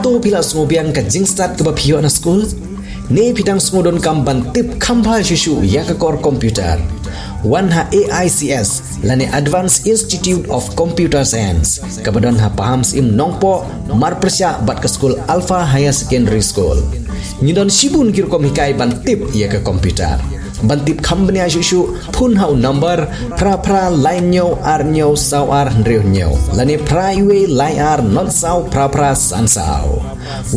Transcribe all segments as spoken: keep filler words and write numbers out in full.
To phi la sngewbiang ka jingstad kaba phi ïoh na skul? Ne phi dang sngewdonkam ban tip kham bha shuh shuh ïa ka kor computer? Wan ha A I C S lane Advanced Institute of Computer Science kaba don ha Pahamsyiem Nongpoh, marpyrshah bad ka skul Alpha Higher Secondary School. Ngi don shibun ki rukom hikai ban tip ïa ka computer. Ban tip kham bniah shuh shuh, phone ha u number phra phra lai hynñiew ar hynñiew saw ar hynriew hynñiew lane phra wei lai ar not saw phra phra san saw.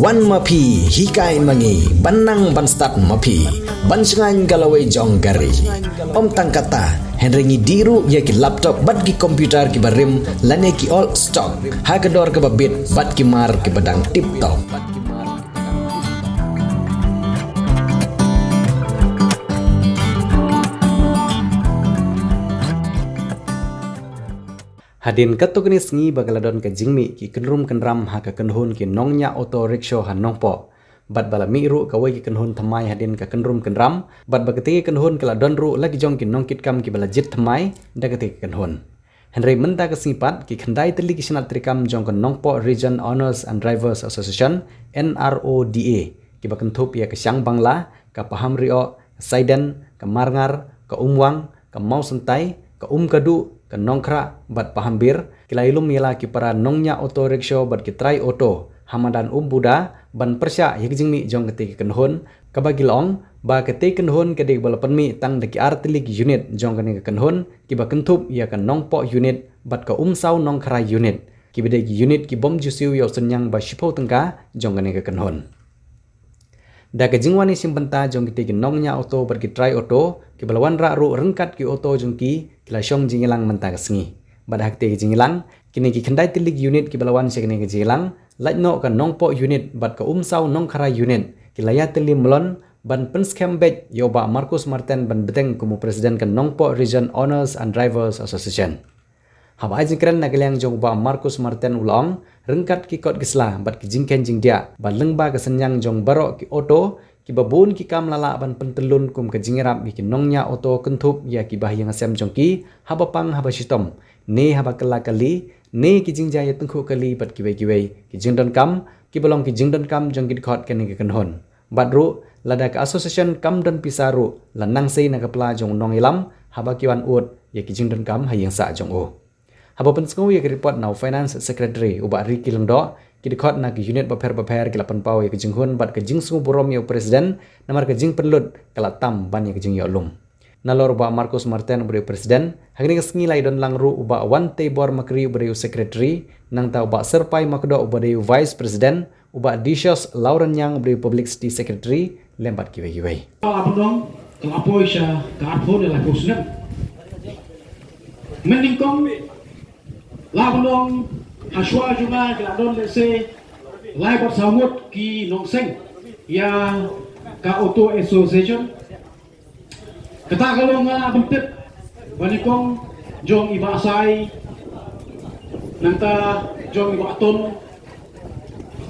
Wan ma phi, hikai ma ngi, ban nang ban stad ma phi, ban shngaiñ ka lawei jong ka ri. Ym tang kata, hynrei ngi dih ruh ïa ki laptop bad ki computer kiba rim lane ki old stock ha ka dor kaba bit bad ki mar kiba dang tip top. Hadien katto katne sngi ba ka la don ka jingmih ki kynrum kynram ha ka kynhun ki nongñiah auto rickshaw ha Nongpoh. Bad ba la mih ruh kawei ka kynhun thymmai hadien ka kynrum kynram, bad ba katei ka kynhun ka la don ruh la ki jong ki nongkitkam kiba la jied thymmai da katei ka kynhun. Hynrei mynta ka sngi pat, ki khyndai tylli ki shnat treikam jong ka Nongpoh Region Owners and Drivers Association, N R O D A, kiba kynthup ïa ka Shangbangla, ka Pahamrioh, ka Saiden, ka Marngar, ka Umwang, ka Mawsyntai, ka Umkadu, ka Nongkhrah bad Pahambir, ki la ïalum ïa la ki para nongñiah auto rickshaw bad ki trai auto ha madan Umbuda ban pyrshah ïa ka jingmih jong katei ka kynhun, kaba ki la ong ba katei ka kynhun ka dei kaba la pynmih tang da ki ar tylli ki unit jong kane ka kynhun, kiba kynthup ïa ka Nongpoh unit bad ka Umsaw Nongkhrah unit, kiba dei ki unit ki bym ju siew ïa u synñiang ba shiphew tyngka jong kane ka kynhun. Da ka jingwan ïashim bynta jong kitei ki nongñiah auto bad ki trai auto, kiba la wanrah ruh ryngkat ki auto jong ki, ki la shong jingïalang mynta ka sngi. Bad ha katei ka jingïalang, kine ki khyndai tylli ki unit kiba la wan sha kane ka jingïalang, lait noh ka Nongpoh unit bad ka Umsaw Nongkhrah unit, ki la ïatylli mlien ban pynskhem beit ïa u Bah Marcus Marten ban bteng kum u President ka Nongpoh Region Owners and Drivers Association. Haba ai jingkren na ka liang jong u Bah Marcus Marten u la ong, ryngkat ki kot ki sla bad ki jingkheiñ jingdiah, ba lyngba ka synñiang jong baroh ki auto, kiba bun ki kam la lah ban pyntyllun kum ka jingïarap ïa ki nongñiah auto kynthup ïa ki bahaïing hasem jong ki, haba pang haba shitom, ne haba kylla kali, ne ki jingjia ïatyngkhuh kali bad kiwei kiwei ki jingdonkam, kiba long ki jingdonkam jong ki dkhot kane ka kynhun. Bad ruh, lada ka association kam don pisa ruh, la nang sei na ka pla jong u nongïalam, haba ki wan ud ïa ki jingdonkam ha ïing sah jong u. Haba pynsngew ïa ka report na u Finance Secretary u Bah Ricky Lyngdoh, ki dkhot na ki unit bapher bapher ki la pynpaw ïa ka jinghun bad ka jingsngewburom ïa u President, namar ka jingpynlut ka la tam ban ïa ka jingïoh lum. Nalor u Bah Marcus Marten uba dei u President, ha kane ka sngi la ïadon lang ruh u Bah Wanteibor Makri uba dei u Secretary, nangta u Bah Syrpai Makdoh uba dei u Vice President, u Bah Dicious Lawrence Ñiang uba dei u Publicity Secretary, lem bad kiwei kiwei. Ka la pynlong, ka la poi sha ka arphew ne laiphew snem. Mynnyngkong, la pynlong, ha shuwa jong nga ki la don lehse lai bad saw ngut ki nongseng ïa ka Auto Association. Kata ka long nga la pyntip ba nyngkong jong i Bah Sai, nangta jong i Bah Tun,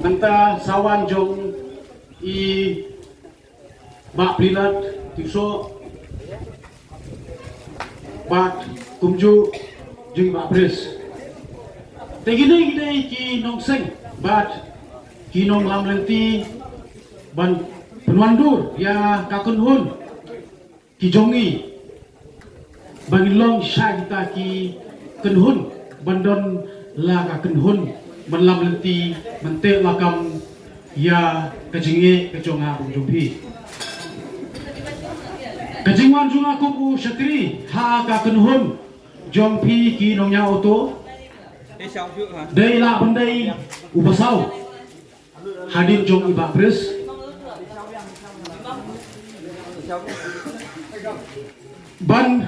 nangta sa wan jong i Bah Plinat Tiwsoh, bad kumjuh jong i Bah Pris. Te kine ki dei ki nongseng bad ki nonglam lynti ban pynwandur ïa ka kynhun ki jong ngi, ba ngin long sha kita ki kynhun ban don la ka kynhun ban lam lynti, ban teh lakam ïa ka jingeh ka jong nga bad jong phi. Ka jingwan jong nga kum u shakri ha ka kynhun jong phi ki nongñiah auto, dei la ban dei uba saw hadien jong i Bah Pris, ban,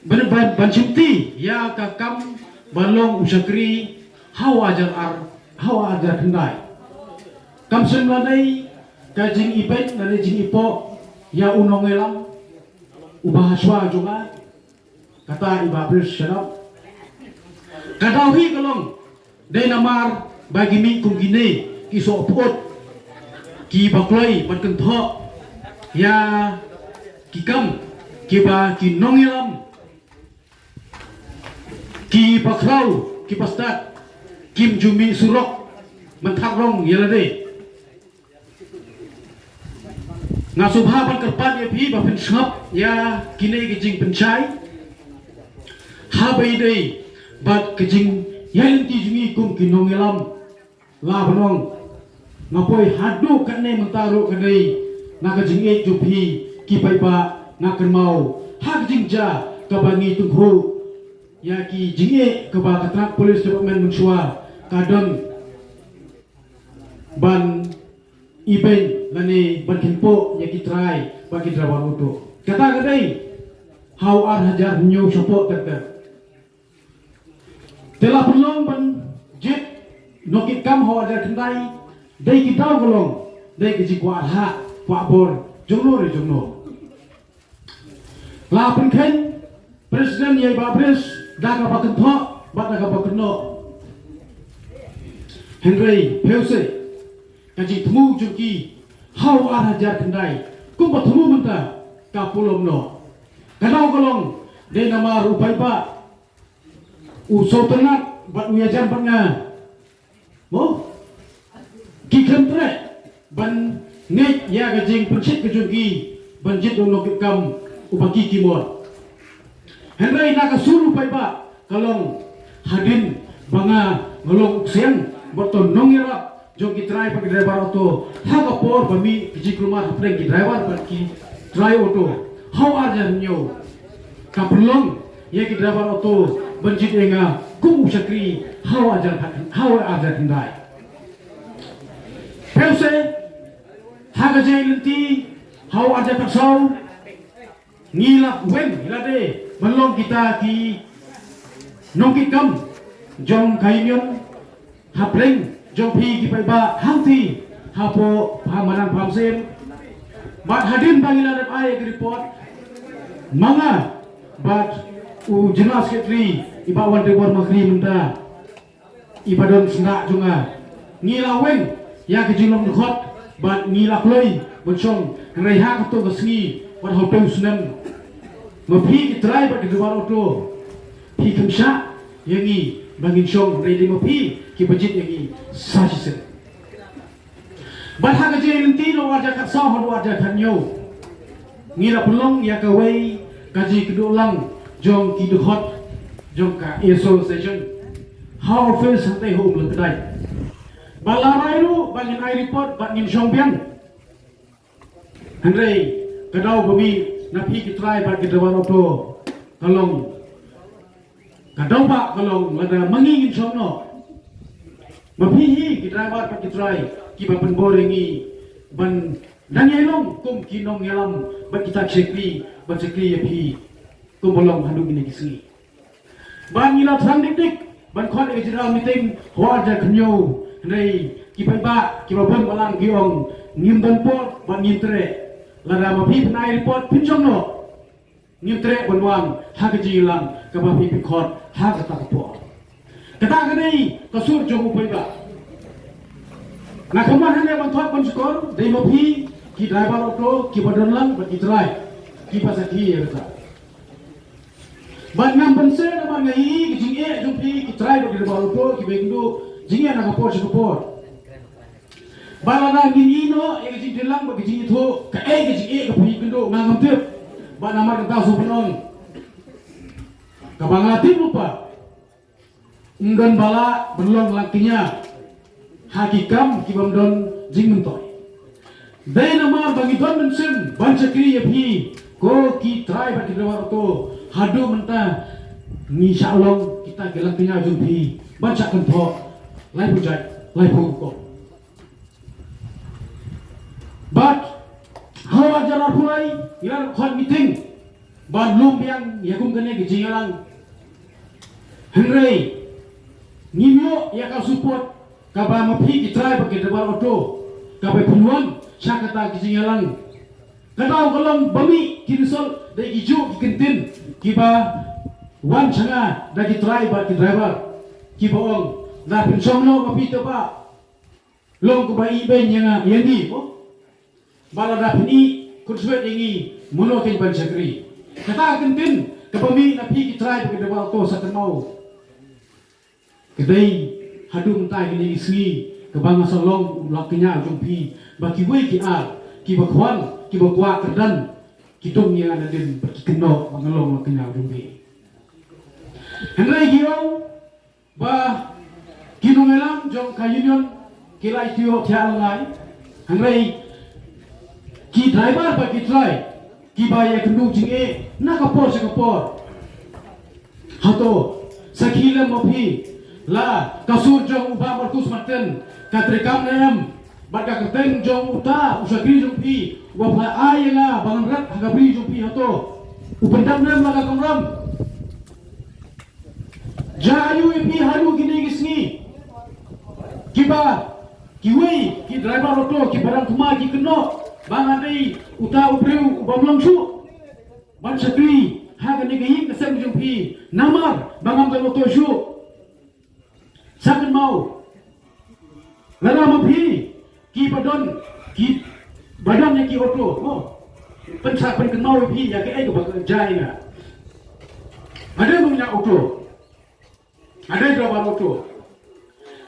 ban, ban, ban shimti ïa ka kam ba long u shakri ha u arhajar ar, ha u arhajar khyndai. Kam shym la dei ka jingibeit lane jingipoh ïa u nongïalam uba ha shuwa jong nga, kata i Bah Pris Shadap. Ka daw hi ka long, dei namar ba ki mih kum kine ki sohpyut kiba kloi ban kynthoh ïa ki kam kiba ki nongïalam kiba khraw, kiba stad, kim ju mih surok ban thap rong ïa lade. Nga sngewbha ban kyrpad ïa phi ba phin sngap ïa kine ki jingpynshai ha ba ïadei bad ka jingïaid lynti jong ngi kum ki nongïalam. La ban ong, nga poi haduh kane mynta ruh ka dei na ka jingïeit jong phi ki paidbah. Nga kynmaw ha ka jingjia kaba ngi tyngkhuh ïa ki jingïeit kaba ka tnat police department mynshuwa ka don ban ibeiñ lane ban kynpoh ïa ki trai bad ki driver auto. Kata ka dei ha u ar hajar hynñiew shapoh ter ter. Te la pynlong ban jied nongkitkam ha u ar hajar khyndai, dei ki daw ka long, dei ki jingkwah arhah kwah bor jongno re jongno. La pynkheiñ president ïa i Bah Bris da kaba kynthoh bad da kaba kynnoh. Hynrei phi sngewsih, ka jingthmu jong ki ha u ar hajar khyndai kumba thmu mynta ka pulom noh. Ka daw ka long, dei namar u paidbah u sngewtynnat bad u ïajan bad nga. Mo? Ki khlem treh ban ngeit ïa ka jingpynshit ka jong ki ban jied u nongkitkam uba ki ki mon. Hynrei na ka sur u paidbah ka long, hadien ba nga, nga long u ksiang bad to nongïarap jong ki trai bad ki driver auto ha ka por ba mih ki jingkulmar hapdeng ki driver bad ki trai auto ha u ar hajar hynñiew. Ka pynlong ïa ki driver auto ban jied ïa nga kum u shakri ha u ar hajar, ha u ar hajar khyndai. Phi sngewsih, ha ka jingïaid lynti ha u ar hajar khatsaw, ngi la weng, ngi la dei ban long kita ki nongkitkam jong ka union hapdeng jong phi ki paidbah hangtei hapoh Pharmadan Pharmaceuticals. Bad hadien ba ngi la dep ai ka report, ma nga bad u General Secretary i Bah Wantebor Makri mynta, iba don syndah jong nga, ngi la weng ïa ka jinglong dkhot bad ngi la kloi ban shong. Hynrei ha kato ka sngi bad ha uto u snem, ma phi ki trai bad ki driver auto, phi khlem shah ïa ngi ba ngin shong, hynrei dei ma phi kiba jied ïa ngi sa shisien. Bad ha ka jingïaid lynti na u ar hajar khatsaw haduh u ar hajar khathynñiew, ngi la pynlong ïa kawei ka jingïakynduh lang jong ki dkhot jong ka association ha office hangtei ha Umlynti. Ba la rai ruh ba ngin ai report bad ngin shong biang. Hynrei ka daw ba mih na phi ki trai bad ki driver auto ka long, ka daw ba ka long lada ma ngi ngin shong noh, ma phi hi ki driver bad ki trai kiba pynbor ïa ngi ban dang ïai long kum ki nongïalam bad kita ki shakri ban shakri ïa phi kumba long haduh kine ki sngi. Bad ngi la thrang dik dik ban khot ïa ka general meeting ha u ar hajar khathynñiew, hynrei ki paidbah kiba bun balang ki ong ngim don por bad ngim treh. Lada ma phi phin ai report phin shong noh, ngim treh ban wan ha ka jingïalang kaba phi pynkhot ha kata ka por. Kata ka dei ka sur jong u paidbah. Nga kynmaw hangne ban thok ban shukor, dei ma phi ki driver auto kiba don lang bad ki trai kiba sakhi ïa kata. Bad ngam banse namar nga ïohi ka jingeh jong phi ki trai bad ki driver auto kiba ïakynduh jingeh na ka por sha ka por. Bad lada ngin ïohi noh ïa ka jingtreilang bad ka jingïathuh kaei ka jingeh kaba phi ïakynduh, nga ngam tip. Bad namar kata shu pynong, kaba nga tip lypa, ym don ba lah ban long langkñia ha ki kam ki bym don jingmyntoi. Dei namar ba ngi don mynsiem ban shakri ïa phi ko ki trai bad ki driver auto, haduh mynta ngi shah long kita ki langkñia jong phi ban shah kynthoh laiphew jait laiphew rukom. Bad ha u ar hajar arphew lai ngi la khot meeting ban lum biang ïa kum kane ka jingïalang. Hynrei ngim ïoh ïa ka support kaba ma phi ki trai bad ki driver auto kaba pynwan sha kata ka jingïalang. Ka daw ka long ba mih ki result da ki juh ki kyntien kiba wan sha nga da ki trai bad ki driver kiba ong, da pynshong noh ma phi te ba long kaba ibeiñ ïa nga ïa ngi ko. Ba lada phin ïeh khun swet ïa ngi, mano kin ban shakri? Kata ka kyntien kaba mih na phi ki trai bad ki driver auto sa kynmaw. Ka dei haduh mynta kine ki sngi kaba nga sa long u langkñia jong phi ba kiwei ki ar kiba khwan, kiba kwah kyrdan, ki dum ïa nga nadien bad ki kynnoh ba nga long la kynja jong phi. Hynrei ki ong ba ki nongïalam jong ka union ki la ïoh thiah lyngngai. Hynrei ki driver bad ki trai kiba ïakynduh jingeh na ka por sha ka por. Hato sakhi lem ma phi la ka sur jong u Bah Marcus Martin ka treikam ne em, bad ka kyrteng jong uta u shakri jong phi uba phi la ai ïa nga ba ngan rat ha ka bri jong phi, hato u pyndap ne em la ka kamram? Ja aïu ïa phi haduh kine ki sngi kiba kiwei ki driver auto kiba dang thma ki kynnoh ba nga dei uta u briew u bym long shuh ban shakri ha kane ka ïing ka sem jong phi namar ba ngam don auto shuh. Sa kynmaw, lada ma phi kiba don kiba don ïa ki auto, oh, pynsa pynkynmaw ïa phi ïa kaei kaba ka jia ïa nga. Nga dei nongñiah auto, nga dei driver auto.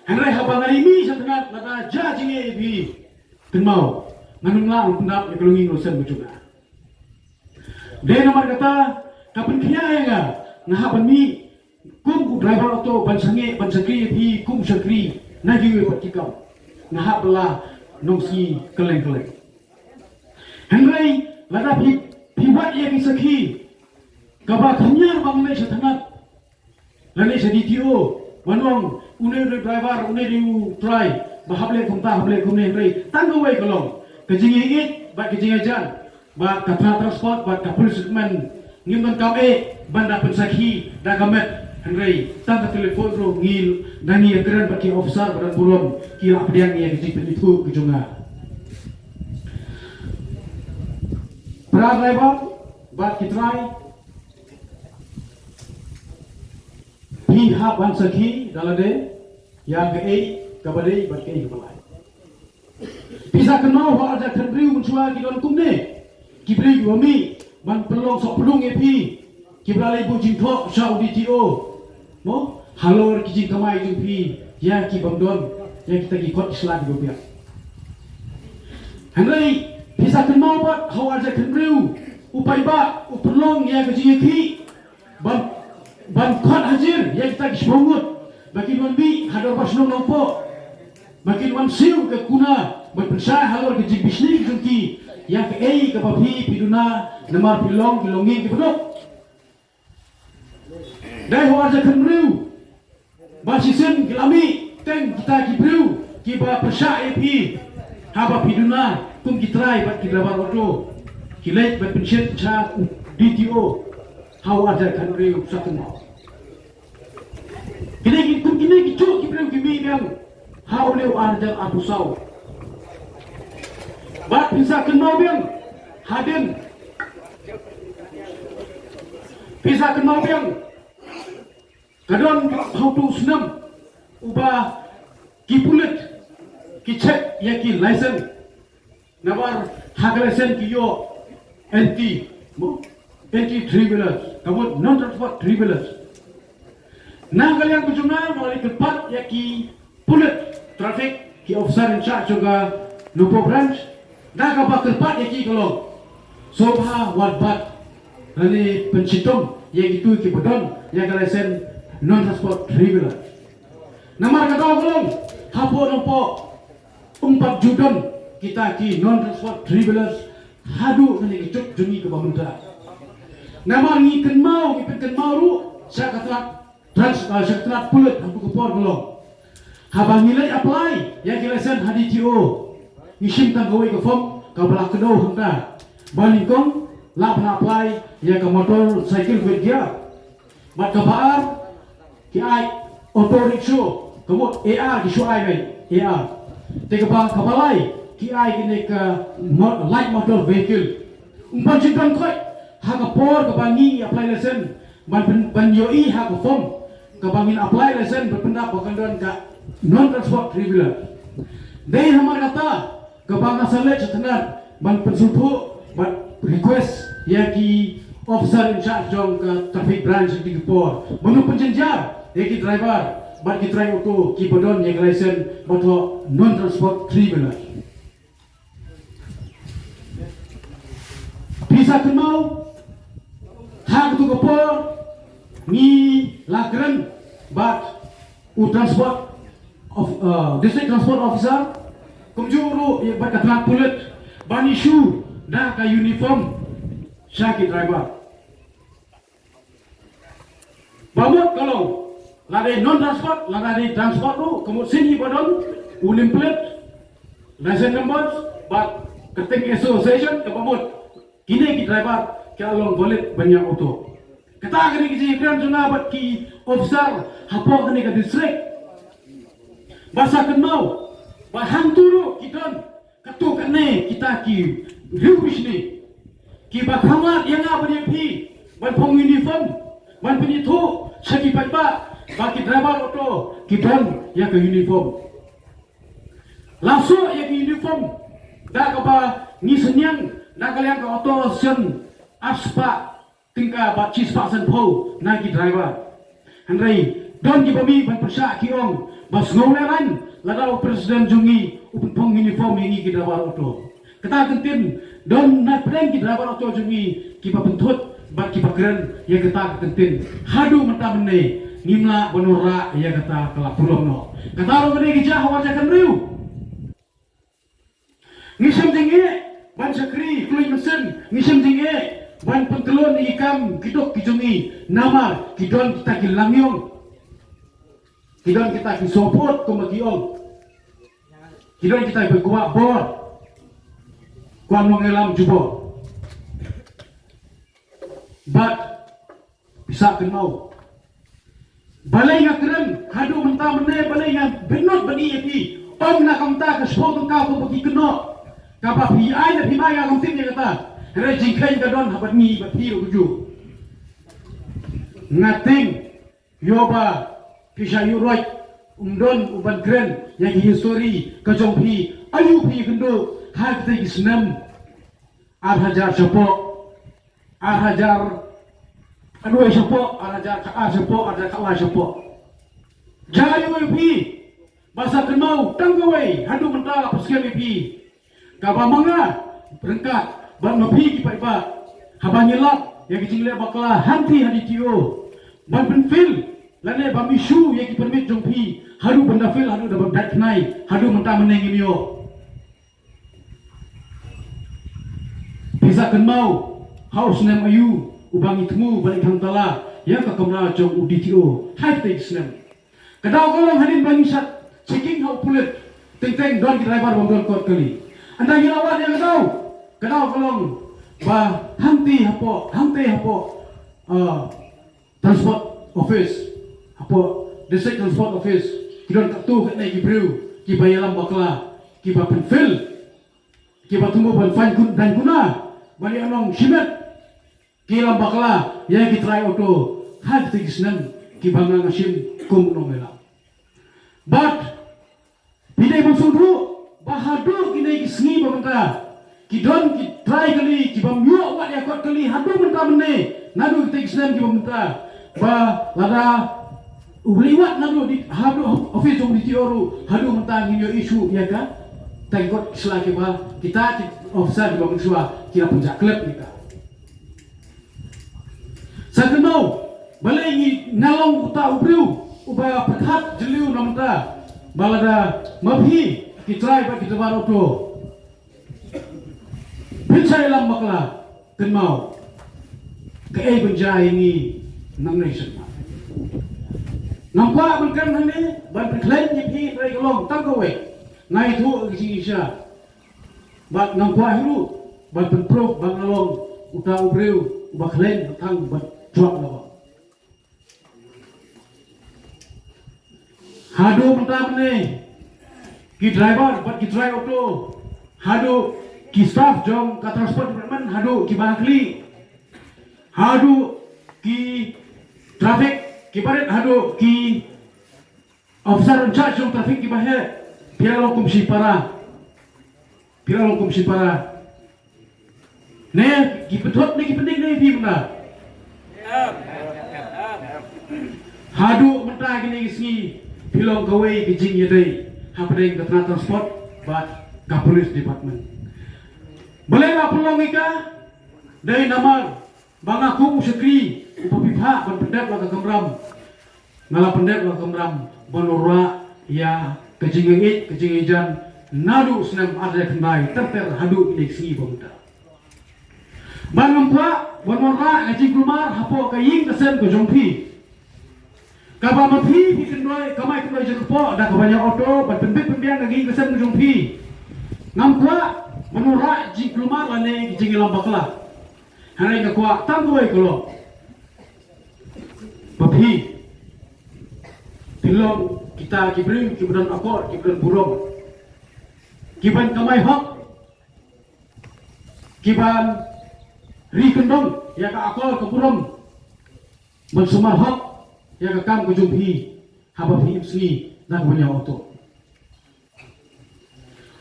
Hynrei haba nga ïa mih sha tnat lada jia jingeh ïa phi, kynmaw, ngan ym lah ban pyndap ïa ka longïing longsem ka jong nga. Dei namar kata ka pynkhia ïa nga, nga hap ban mih kum u driver auto ban sangeh ban shakri ïa phi kum u shakri na kiwei pat ki kam. Nga hap ban long nongsngi kylleng kylleng. Hynrei lada phi, phi wad ïa ki sakhi kaba khynñiar ba ngan leit sha tnat, lane sha D T O ban ong une u dei driver, une u dei u trai, ba hap leh kumta, hap leh kumne, hynrei tang kawei ka long ka jingïaieit bad ka jingïajan bad ka tnat transport bad ka police recruitment. Ngim donkam eh ban da pynsakhi da ka met, hynrei tang ka telephone ruh ngi da ngi ïakren bad ki officer bad burom ki la pdiang ïa ka jingpynithuh ka jong nga. Para driver bad ki trai, phi hap ban sakhi da lade ïa kaei kaba dei bad kaei kaba lai. Phi sa kynmaw ha ar hajar khatbriew mynshuwa ki don kumne ki briew kiba mih ban pynlong sohpdung ïa phi, kiba la leit buh jingthoh sha u D T O, mo, halor ki jingkamai jong phi ïa ki bym don, ïa kita ki kot ki sla kiba biang. Hynrei phi sa kynmaw pat ha u ar hajar khatbriew u paidbah u pynlong ïa ka jingïakhih ban, ban khot hajir ïa kita ki shiphew ngut ba kin wan mih ha dorbar shnong Nongpoh, ba kin wan siew ka kuna ban pynshai halor ka jingbishni jong ki ïa kaei kaba phi, phi duna, namar phi long ki longïing kiba duk. Dei ha u ar hajar khatbriew ba shisien ki la mih teng kita ki briew kiba pyrshah ïa phi, haba phi duna kum ki trai bad ki driver auto, ki leit ban pynshit sha u D T O ha u ar hajar khatbriew, sa kynmaw. Kine ki, kum kine ki juh ki briew ki mih biang ha une u ar hajar arphew saw. Bad phin sa kynmaw biang hadien, phin sa kynmaw biang ka don ha utu u snem uba ki pulit ki check ïa ki license. Namar ha ka license ki ïoh anti, mo, anti three wheelers, ka mut non transport three wheelers. Na ka liang ka jong nga, nga la kyrpad ïa ki pulit traffic, ki officer in charge jong ka Nongpoh branch, da kaba kyrpad ïa ki ka long, sngewbha wat bat lane pynshitom ïa kito kiba don ïa ka license non transport three wheeler. Namar ka daw ka long, hapoh Nongpoh ym pat ju don kita ki non transport three wheelers haduh kane ka juk jong ngi kaba mynta. Namar ngi kynmaw, ngi pynkynmaw ruh sha ka tnat trans, ah, sha ka tnat pulit ha ka por ka long. Haba ngi leit apply ïa ki license ha D T O, ngi shim tang kawei ka form kaba la kdew hangta ba nyngkong lah ban apply ïa ka motorcycle with gear. Bad kaba ar, ki ai auto rickshaw, ka mut A R ki shu ai beit, A R. Te kaba, kaba lai, ki ai kine ka mo-, light motor vehicle. Ym pat ju don khoit ha ka por kaba ngi apply license ban pyn-, ban ïohi ha ka form kaba ngin apply license ban pyndap ba kan don ka non transport three wheeler. Dei namar kata kaba nga sa leit sha tnat ban pynsngewthuh bad request ïa ki officer in charge jong ka traffic branch ha kine ki por ban ym pynjynjar ïa ki driver bad ki trai auto kiba don ïa ki license ba thoh non transport three wheeler. Pisa kynmaw ha katu ka por ngi la kren bad u transport of, uh, district transport officer, kumjuh ruh ïa bad ka tnat pulit ban issue da ka uniform sha ki driver. Ba mut ka long, lada non transport, lada transport ruh, ka mut shisha ba don u name plate, license number, bad kyrteng association, kaba mut kine ki driver ki la long valid ban ïa auto. Kata kane ki jingkren jong nga bad ki officer hapoh kane ka district. Ba sa kynmaw ba hangtu ruh ki don katto katne kita ki riew bishni kiba khamlad ïa nga bad ïa phi ban phong uniform, ban pynithuh sha ki paidbah ba ki driver auto ki don ïa ka uniform. La shu ïa ki uniform da kaba ngi synñiang da ka liang ka auto shen arspah tyngka bad shispah sanphew na ki driver. Hynrei don kiba mih ban pyrshah, ki ong ba sngewlehraiñ lada u president jong ngi u pynphong uniform ïa ngi ki driver auto. Kata ka kyntien don na pdeng ki driver auto jong ngi kiba pynthut bad kiba kren ïa kata ka kyntien. Haduh mynta mynne ngim lah ban wanrah ïa kata, ka la pynlong noh. Kata ruh ka dei ka jia ha Wahroh Jaiñtia. Ngi shem jingeh ban shakri khlem mynsiem, ngi shem jingeh ban pyntlun ïa ki kam ki duk ki jong ngi, namar ki don kita ki langïong, ki don kita ki support, kumba ki ong, ki don kita ki kwah bor, kwah nongïalam jubor. Bad pisa kynmaw. Balei nga kren haduh mynta mynne, balei nga bynnud bad ïa phi? Ym na ka bynta ka shu tyngka kaba ki kynnoh, kaba phi ai da phi mai, nga ngam tip ïa kata. Hynrei jingkheiñ ka don ha bad ngi bad phi ruh kumjuh. Nga tieng ïoh ba phi sha ïuh roit, ym don u ban kren ïa ki history ka jong phi, aïu phi kynduh ha kita ki snem ar hajar shapoh, ar hajar khatwei shapoh, ar hajar khatar shapoh, ar hajar khatlai shapoh. Jia ïa phi ba sa kynmaw tang kawei, haduh mynta la pynskhem ïa phi. Kaba ma nga ryngkat bad ma phi ki paidbah, haba ngi lap ïa ki jingleh bakla hangtei ha D T O ban pynfill lane ban issue ïa ki permit jong phi, haduh ban da fill, haduh da ban bret khnai, haduh mynta mynne ngim ïoh. Pisa kynmaw ha u snem aïu uba ngi thmu ban ïa khang tala ïa ka kamra jong u D T O ha kita ki snem. Ka daw ka long hadien ba ngi shah checking ha u pulit, teng teng don ki driver bym don kot kali. Ynda ngi la wad ïa ka daw, ka daw ka long ba hangtei hapoh, hangtei hapoh, ah, Transport Office, hapoh District Transport Office, ki don katto katne ki briew kiba ïalam bakla, kiba pynfill, kiba thmu ban fine kun, daiñ kuna, ban ïa nong shimet, ki ïalam bakla ïa ki trai auto ha kita ki snem kiba nga nga shim kum u nongïalam. Bad phi dei ban sngewthuh ba haduh kine ki sngi ba mynta ki don ki trai kali kiba ym ïoh wad ïa kot kali haduh mynta mynne, naduh kita ki snem kiba mynta, ba lada u leit wad naduh di, haduh office jong D T O ruh haduh mynta ngim ïoh issue ïa ka tang kot ki sla kiba kita ki officer kiba mynshuwa ki la pynjah klet ïa ka. Sa kynmaw, balei ngi, nga long uta u briew uba pyrkhat jylliew na mynta ba lada ma phi ki trai bad ki driver auto phin sa ïalam bakla, kynmaw kaei ban jia ïa ngi nangne shakhmat. Ngam kwah ban kren hangne ban pynkhlaiñ ïa phi, hynrei ka long tang kawei. Nga ïathuh ïa ka jingshisha. Bad ngam kwah hi ruh ban pynproof ba nga long uta u briew uba khlaiñ ba tang ba jwak lawang. Haduh mynta mynne ki driver bad ki trai auto, haduh ki staff jong ka transport department, haduh kiba ha khlieh, haduh ki traffic kiba rit, haduh ki officer in charge jong traffic kiba heh, phi la long kum shipara. Phi la long kum shipara. Ne ki pynthut ne ki pyndik ne phi mynta. Haduh mynta kine ki sngi phi long kawei ka jingïadei hapdeng ka tnat transport bad ka police department. Balei la pynlong ïa ka? Dei namar ba nga kum u shakri uba phi phah ban pyndep la ka kamram, nga la pyndep la ka kamram ban wanrah ïa ka jingïeit ka jingïeit jan naduh u snem ar hajar khyndai ter ter haduh kine ki sngi ba mynta. Ba ngam kwah ban wanrah ka jingkulmar hapoh ka ïing ka sem ka jong phi. Kaba ma phi phi kynduh kamai kynduh jingkyrpad da kaba ïa auto ban pynbit pynbiang ka ïing ka sem ka jong phi. Ngam kwah ban wanrah jingkulmar lane ka jingïalam bakla. Hynrei nga kwah tang kawei ka long ba phi phi long kita ki briew kiba don akor kiba don burom, kiban kamai hok, kiban ri kyndong ïa ka akor ka burom ban sumar hok ïa ka kam ka jong phi haba phi ïohsngew da kaba ïa auto.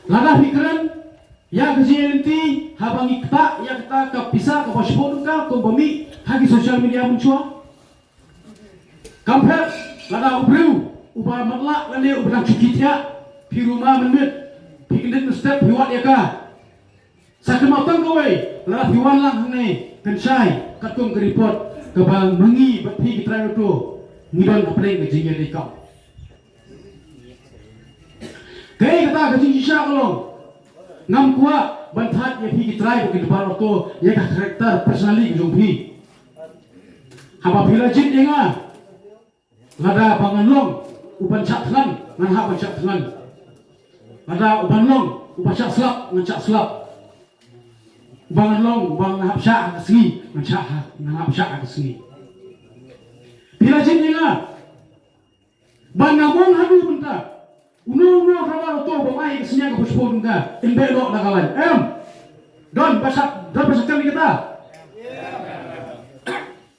Lada phi kren ïa ka jingïaid lynti haba ngi ktah ïa kata ka pisa kaba shiphew tyngka kumba mih ha ki social media mynshuwa. Kam pher lada u briew uba matlah lane uba dang shu kit ïa phi ruh ma mynmiet phi kyndit mynstep phi wad ïa ka. Sa kynmaw tang kawei lada phi wan lang hangne kynshai katkum ka report kaba ma ngi bad phi ki trai auto ngi don hapdeng ka jingïadei kam. Kaei kata ka jingshisha ka long ngam kwah ban thad ïa phi ki trai bad ki trai auto ïa ka character personally ka jong phi. Haba phi la jied ïa nga lada ba ngan long uban shah thngan ngan hap ban shah thngan. Lada uban long uban shah slap ngan shah slap. Uba ngan long uba ngan hap shah ha ka sngi ngan shah ha ngan hap shah ha ka sngi. Phi la jied ïa nga ba nga mong haduh mynta. Uno uno driver auto ba ai ka sniang ka puspon ka in beh lok da ka lain. Em. Don ba shah don ba shah kan kita.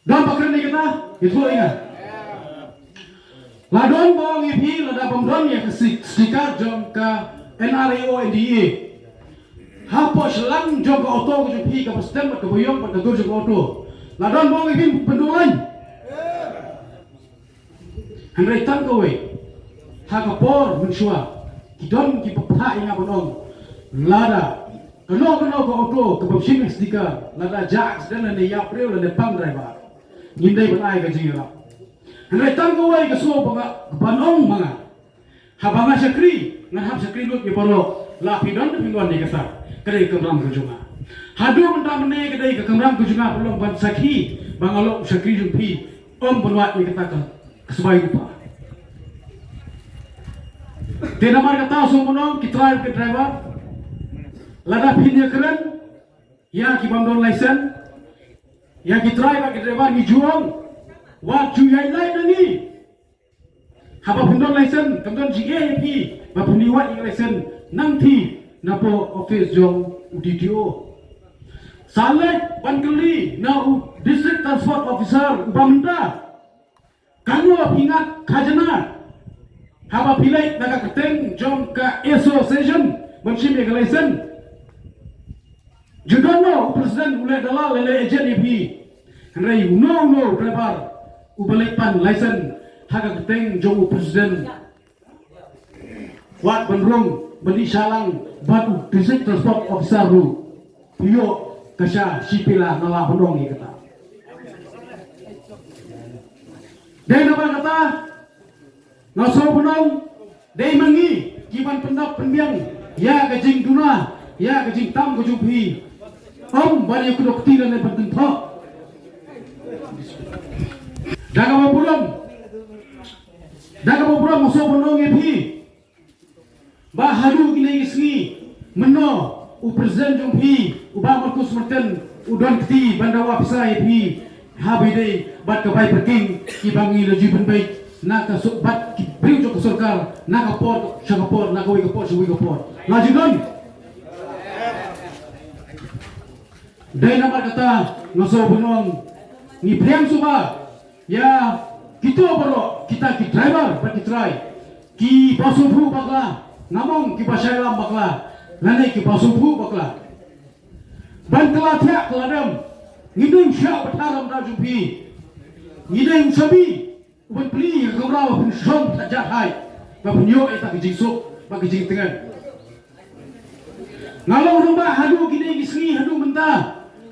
Don ba kren kita. Itu ïa nga. La don ba ong ïa phi lada bym don ïa ka si- sticker jong ka N R A O N D A. Hapoh shlang jong ka auto ka jong phi kaba stem bad kaba ïong bad ka dur jong ka auto. La don ba ong ïa phi pynduh lain. Hynrei tang kawei ha ka por mynshuwa ki don kiba phah ïa nga ban ong lada kano kano ka auto kaba shim sticker lada jah accident lane ïap briew lane pang driver ngim dei ban ai ka jingïarap. Hynrei tang kawei ka sngewbha ba nga ban ong ma nga haba nga shakri ngan hap shakri lut ïa baroh la phi don phi don ïa kata ka dei ka kamram ka jong nga. Haduh mynta mynne ka dei ka kamram ka jong nga ban long ban sakhi ba nga long u shakri jong phi. Ym ban wad ïa kata ka ka sbai rupa. Te namar kata sngewbha ki trai ki driver lada phin ïa kren ïa ki bym don license ïa ki trai ki driver ngi ju ong wat ju ïaid lait na ngi. Haba phin don license kam don jingeh ïa phi ba phin ïa wad ïa ka license nangta napoh office jong u D T O. Sa leit ban kylli na u District Transport Officer uba mynta. Katno phi ngat khajna haba phi leit na ka kyrteng jong ka association ban shim ïa ka license. Ju don mo u president u leh dalal leh agent ïa phi. Hynrei uno uno u driver uba leit pan license ha ka kyrteng jong u president. Wat ban rung ban ïa shalang bad u district transport officer ruh. Phi ïoh ka sha shi pila nga lah ban ong ïa kata. Dei namar kata nga sngewbha ban ong dei ma ngi ki ban pyndap pynbiang ïa ka jingduna ïa ka jingtam ka jong phi. Ym ban ïa kudok kti lane ban kynthoh. Da kaba burom da kaba burom nga sngewbha ban ong ïa phi. Ba haduh kine ki sngi mynno u president jong phi u Bah Marcus Martin u don kti ban dawa pisa ïa phi. Haba ïadei bad ka bai parking kiba ngi la ju pynbeit na ka sur- bad ki briew jong ka sorkar na ka por sha ka por na kawei ka por sha kawei ka por. La ju don. Dei namar kata nga sngewbha ban ong ngi pdiang sngewbha ïa kito baroh kita ki driver bad ki trai kiba sngewthuh bakla. Ngam ong kiba shai lam bakla lane kiba sngewthuh bakla. Ban kylla thiah kylla dem. Ngi dei u shiah ba thar ha ka bynta jong phi. Ngi dei u shabi u ban plie ïa ka kamra ba phin shong bad jakhlia ba phin ïoh ïa ka jingsuk bad ka jingtngen. Nga long rangbah haduh kine ki sngi haduh mynta.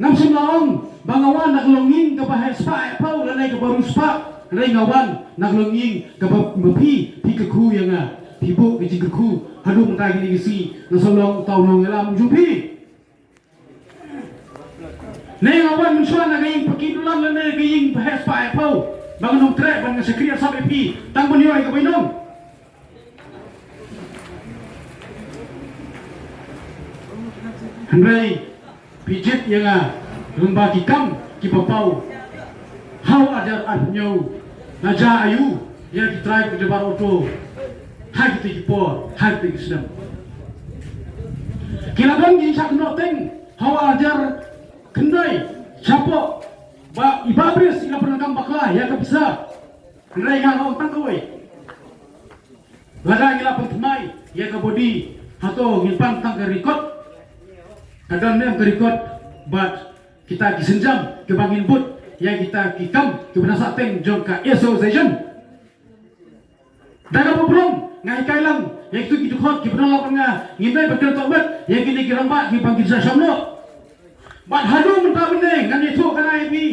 Ngam shym la ong ba nga wan na ka longïing kaba heh spah heh phew lane kaba riewspah, hynrei nga wan na ka longïing kaba ma phi, phi kyrkhu ïa nga, phi buh ka jingkyrkhu haduh mynta kine ki sngi, nga shu long uta u nongïalam jong phi. Ne nga wan mynshuwa na ka ïing paki dulan lane ka ïing ba heh spah heh phew ba nga nongtrei ban nga shakri arsap ïa phi tang ban ïoh ïa ka bainong. Hynrei phi jied ïa nga lyngba ki kam kiba paw ha u ar hajar arphew hynñiew, nga jia aïu ïa ki trai ki driver auto ha kito ki por, ha kito ki snem. Ki la don ki shah kynnoh teng ha u ar hajar khyndai shapoh ba i Bah Bris i la pyndonkam bakla ïa ka pisa. Hynrei nga la ong tang kawei, lada ngi la pynthymmai ïa ka body, hato ngin pan tang ka record? Ka don ne em ka record? Bad kita ki sienjam kiba ngin bud ïa kita ki kam kiba na sahteng jong ka association. Da kaba burom nga hikai lang ïa kito ki dkhot kiba na lap nga, ngim dei ban kyntoh bad ïa kine ki rangbah kiba ngi sa sham noh. Bad haduh mynta mynne ngan ïathuh kane ïa phi.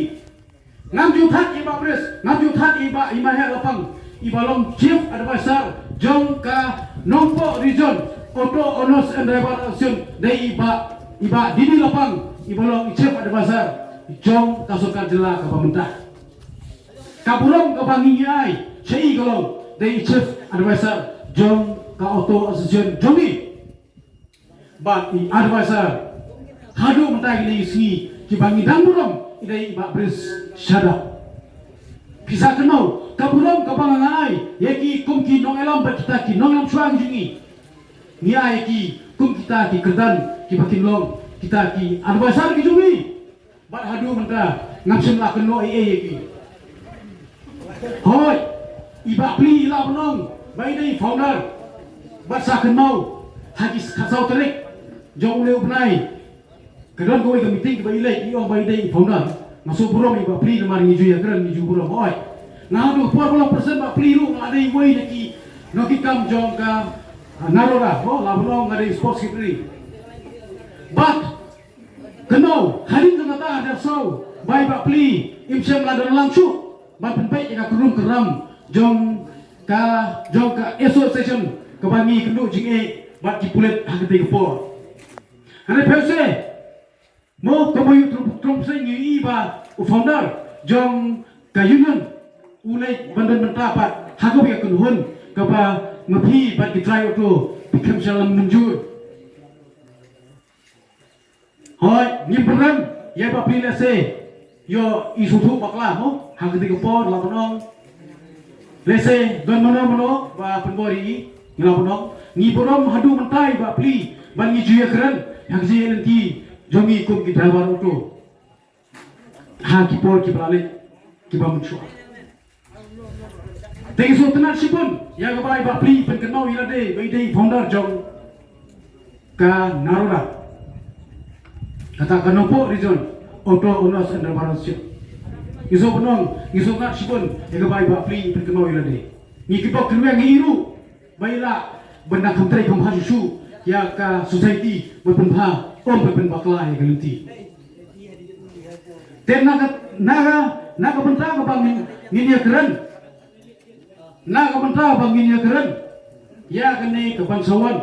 Ngam ju thad ïa i Bah Bris, ngam ju thad ïa i Bah Imaheh Lapang, iba long Chief Advisor jong ka Nongpoh Region Auto Owners and Driver Association, dei i Bah, i Bah Dini Lapang iba long i Chief Advisor jong ka sorkar jylla kaba mynta. Ka burom kaba ngi ai sha i ka long dei i Chief Advisor jong ka Auto Association jong ngi. Bad i advisor haduh mynta kine ki sngi kiba ngi dang burom i dei i Bah Bris Shadap. Phi sa kynmaw ka burom kaba nga ai ïa ki kum ki nongïalam bad kita ki nongïalam shuwa ki jong ngi. Ngi ai ïa ki kum kita ki kyrdan kiba kin long kita ki advisor ki jong ngi. Bad haduh mynta ngam shym la kynnoh ei ei ïa ki. Hooid, i Bah Pli i lah ban ong ba i dei i founder. Bad sa kynmaw ha ki khatsaw tarik jong une u bnai, ka don kawei ka meeting kaba i leit, i ong ba i dei i founder. Nga sngewburom i Bah Pli namar ngi ju ïakren, ngi ju burom. Hooid, nga haduh por ba long president Bah Pli ruh nga dei iwei na ki nongkitkam jong ka, ah, NARODA. Ho, lah ban ong nga dei sports secretary. Bad kynmaw hadien jong kata, ha u ar hajar saw, ba i Bah Pli im shym la don lang shuh ban pynpeit ïa ka kyrduh kyrram jong ka, jong ka association kaba ngi kynduh jingeh bad ki pulit ha katei ka por. Hynrei phi sa mo, kumba ïoh trum trum seng ïohi ba u founder jong ka union u leit ban don bynta pat ha kawei ka kynhun kaba ma phi bad ki trai auto phi khlem shah lam mynjur. Hooid, ngim pynrem ïa i Bah Pli lehse ïoh i sngewthuh bakla mo ha katei ka por, lah ban ong. Lehse don mano mano ba pynbor ïa i, ngi lah ban ong. Ngi burom haduh mynta ïa i Bah Pli ban ngi ju ïakren ha ka jingïaid lynti jong ngi kum ki driver auto ha ki por kiba la leit kiba mynshuwa. Te ngi sngewtynnat shibun ïa kaba i Bah Pli i pynkynmaw ïa lade ba i dei i founder jong ka NARODA, kata ka Nongpoh Region Auto Owners and Drivers Association. Ngi sngewbha, ngi sngewtynnat shibun ïa kaba i Bah Pli i pynkynmaw ïa lade. Ngi ki bok ki rwiang ngi i ruh ba i lah ban dang kham trei kham bha shuh shuh ïa ka society, ban pynbha, ym ban pynbakla ïa ka lynti. Te na ka, na ka, na ka bynta kaba ngin, ngin ïakren, na ka bynta kaba ngin ïakren ïa kane ka ban sa wan,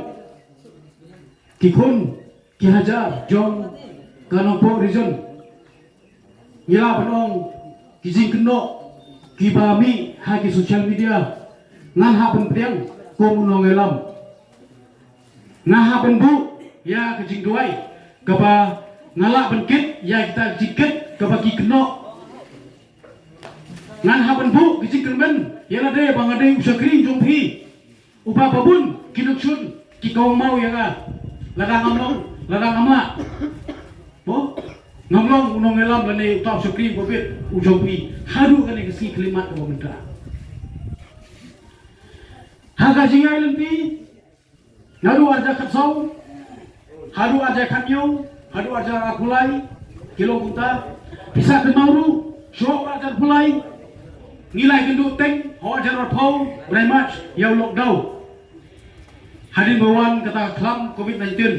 ki khun ki hajar jong ka Nongpoh Region. Ngi lah ban ong ki jingkynnoh kiba mih ha ki social media, ngan hap ban pdiang kum u nongïalam. Nga hap ban buh ïa ka jingduwai kaba nga lah ban kit ïa kita ki jingkit kaba ki kynnoh. Ngan hap ban buh ka jingkyrmen ïa lade ba nga dei u shakri jong phi. Uba ba bun ki nongshun ki kawang maw ïa nga. Lada ngam long, lada ngam lah, mo, ngam long u nongïalam lane uta u shakri uba bit u jong phi haduh kane ka sngi khyllipmat kaba mynta. Ha ka jingïaid lynti naduh ar hajar khatsaw haduh ar hajar khathynñiew haduh ar hajar arphew lai, ki long kumta. Phi sa kynmaw ruh, shuwa u ar hajar arphew lai ngi la ïakynduh teng ha u ar hajar arphew, u lai March, ïa u lockdown. Hadien ba wan kata ka khlam covid nineteen,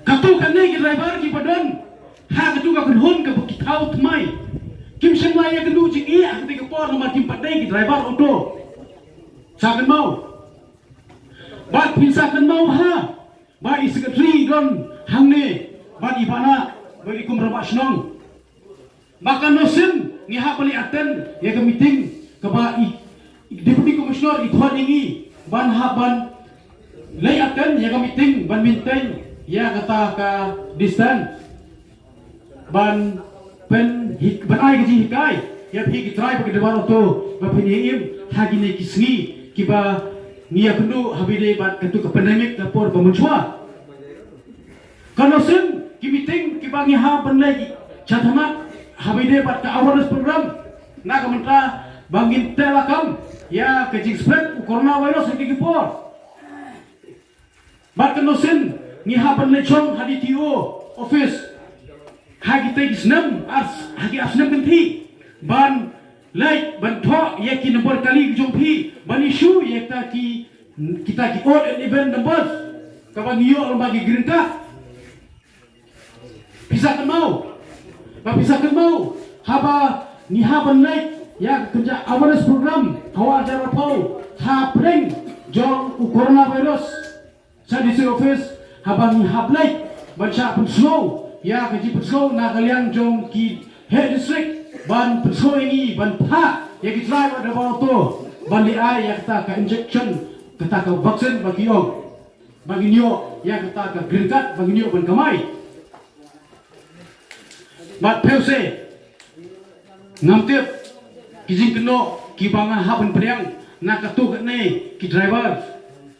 katto katne ki driver kiba don Ha katu ka kynhun kaba ki thaw thymmai, kim shym la ïa kynduh jingeh ha kata ka por namar kim pat dei ki driver auto. Sa kynmaw. Bad phin sa kynmaw ha ba i secretary i don hangne, bad i Bah Nah, bad i Kum Rangbah Shnong. Ba katno sien ngi hap ban leit attend ïa ka meeting kaba i, i Deputy Commissioner i khot ïa ngi ban hap ban leit attend ïa ka meeting ban maintain ïa kata ka distance. Ban pyn, ban ai ka jinghikai ïa phi ki trai bad ki driver auto ba phin ïa im ha kine ki sngi kiba ngi ïa kynduh ha ba ïadei bad katu ka pandemic ka por ba mynshuwa. Katno sien ki meeting kiba ngi hap ban leit sha thanat ha ba ïadei bad ka awareness program na ka bynta ba ngin teh lakam ïa ka jingspread u coronavirus ha kine ki por. Bad katno sien ngi hap ban leit shong ha D T O office ha kita ki snem ar, ha ki ar snem kynthih ban leit ban thoh ïa ki nombor kali ki jong phi ban issue ïa kita ki, kita ki odd and even numbers kaba ngi ïoh lyngba ki green card. Phi sa kynmaw, ba phi sa kynmaw haba ngi hap ban leit ïa ka kynja awareness program ha Wah Jar Phaw hapdeng jong u coronavirus. Sha D C office haba ngi hap leit ban shah pynsngew ïa ka jingpynsngew na ka liang jong ki head district ban pynsngew ïa ngi ban phah ïa ki trai bad driver auto ban leit ai ïa kata ka injection, kata ka vaccine ba ki ong. Ba ngin ïoh ïa kata ka green card ba ngin ïoh ban kamai. Bad phi sa ngam tip ki jingkynnoh kiba nga hap ban pdiang na kato kane ki driver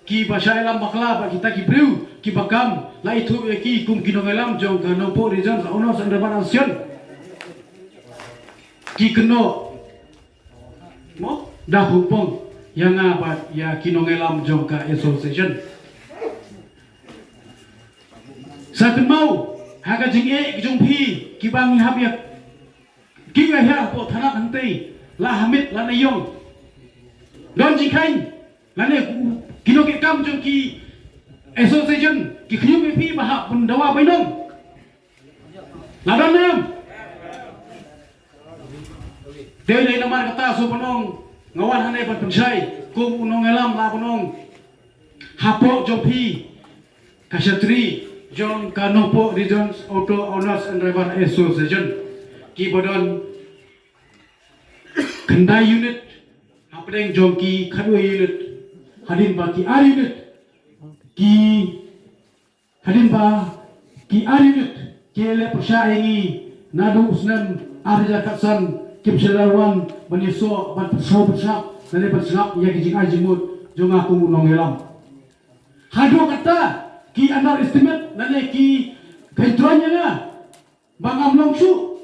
kiba shah ïalam bakla bad kita ki briew kiba kam la ithuh ïa ki kum ki nongïalam jong ka Nongpoh Region Owners and Drivers Association. Ki kynnoh mo da hupong ïa nga bad ïa ki nongïalam jong ka association. Sa kynmaw ha ka jingeh ki jong phi kiba ngi hap ïa ki ïa hapoh thanat hangtei la hamit la na ïong. Don jingkheiñ lane ki nongkitkam jong ki association ki khñium ïa phi ba hap ban dawa bainong. La don ne em? Dei dei namar kata shu ban ong nga wan hangne ban pynshai kum u nongïalam la ban ong hapoh jong phi ka shatri jong ka Nongpoh Region Auto Owners and Driver Association kiba don khyndai unit hapdeng jong ki khatwei unit hadien ba ki ar unit ki Hadien ba ki ar unit ki leh pyrshah ïa ngi naduh u snem ar hajar khatsan kim shym la wan ban ïasoh ban pynsngew pynsngap lane ban sngap ïa ki jingai jingmut jong nga kum u nongïalam. Haduh katta ki underestimate lane ki kyntrong ïa nga. Ba ngam long shuh,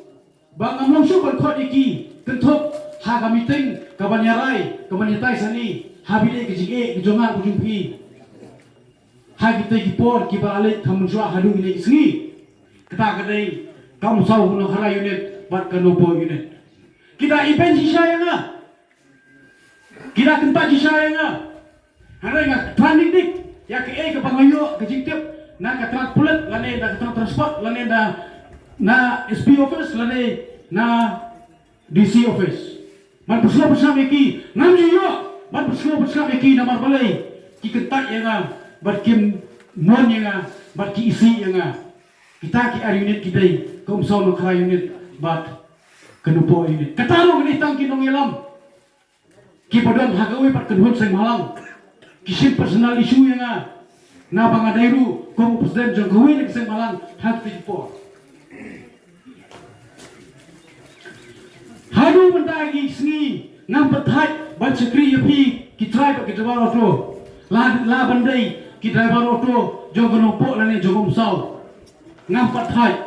ba ngam long shuh ban khot ïa ki kynthup ha ka meeting kaban ïarai kaban ïatai sani ha ba ïadei ka jingeh ka jong nga ka jong phi. Ha kita ki por kiba la leit kham mynshuwa haduh kine ki sngi. Kata ka dei ka Umsaw Nohkhara unit bad ka Nongpoh unit. Ki da ibeiñ shisha ïa nga. Ki da kyntait shisha ïa nga. Hynrei nga thrang dik dik ïa kaei kaba nga ïoh ka jingtip na ka tnat pulit lane na ka tnat transport lane na, na S P office lane na D C office. Ban pynsngew pynsngap ïa ki ngam ju ïoh ban pynsngew pynsngap ïa ki namar balei ki kyntait ïa nga bad kim mon ïa nga bad ki isih ïa nga. Kita ki ar unit ki dei ka Umsaw Nohkhara unit bad ka Nongpoh unit. Kata ruh ka dei tang ki nongïalam. Kiba don ha kawei pat ka kynhun seng bhalang ki shim personal issue ïa nga. Naba nga dei ruh kum u president jong kawei na ka seng bhalang ha kata ka por. Haduh mynta ki sngi ngam pat thait ban shakri ïa phi ki trai bad ki driver auto. La, la ban dei ki driver auto jong ka Nongpoh lane jong ka Umsaw. Ngam pat thait.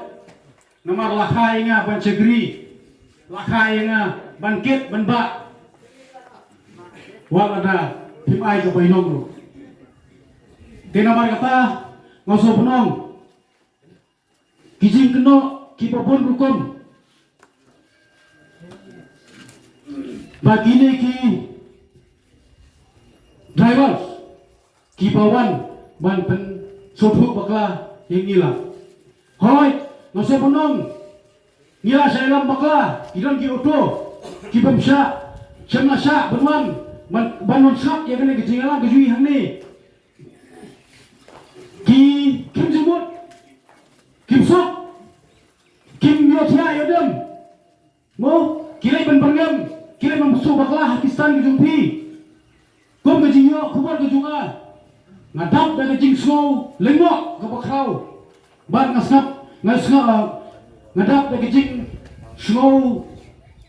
Namar la kha ïa nga ban shakri, la kha ïa nga ban kit ban bah. Wat lada phim ai ka bainong ruh. Te namar kata nga sngewbha ban ong ki jingkynnoh kiba bun rukom. Ba kine ki drivers kiba wan ban pynsngewthuh bakla ïa ngi la. Hooid, Nga sngewbha ban ong, ngi la shah ïalam bakla, ki don ki auto, ki bym shah, shym la shah ban wan, ban, ban wan sngap ïa kane ka jingïalang ka jong ngi hangne. Ki, kim jingmut, kim suk, kim ïohthiah ïohdem. Mo, ki leit ban byrngem, ki leit ban suk bakla ha ki stand ki jong phi. Kum ka jingïoh khubor ka jong nga, nga dap da ka jingsngew lyngngoh kaba khraw. Bad nga sngap, nga sngap, ah, nga dap da ka jingsngew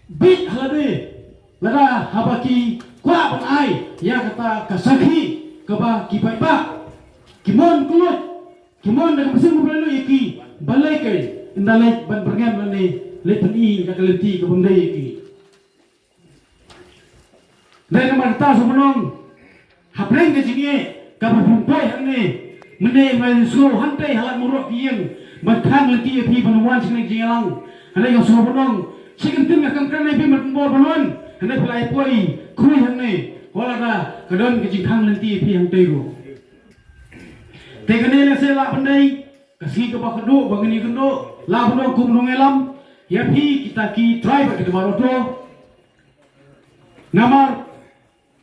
bieit ha lade lada haba ki kwah ban ai ïa kata ka sakhi kaba ki paidbah ki mon kylluid, ki mon da ka mynsiem kaba laitluid ïa ki, balei kein ynda leit ban byrngem lane leit pyni ïa ka lynti ka bym dei ïa ki. Dei namar kata sngewbha ban ong, hapdeng ka jingeh kaba pynpoi hangne, mynne nga sngew hangtei ha lad Mawroh ki ïeng ban khang lynti ïa phi ban wan sha kane ka jingïalang. Hangne nga sngewbha ban ong, shi kyntien nga kam kren ïa phi ban pynbor ban wan, hangne phi la ïa poi khrui hangne, wat lada ka don ka jingkhang lynti ïa phi hangtei ruh. Te kane lehse lah ban dei ka sngi kaba khatduh ba ngin ïakynduh, lah ban ong kum u nongïalam ïa phi kita ki trai bad kita baroh to. Namar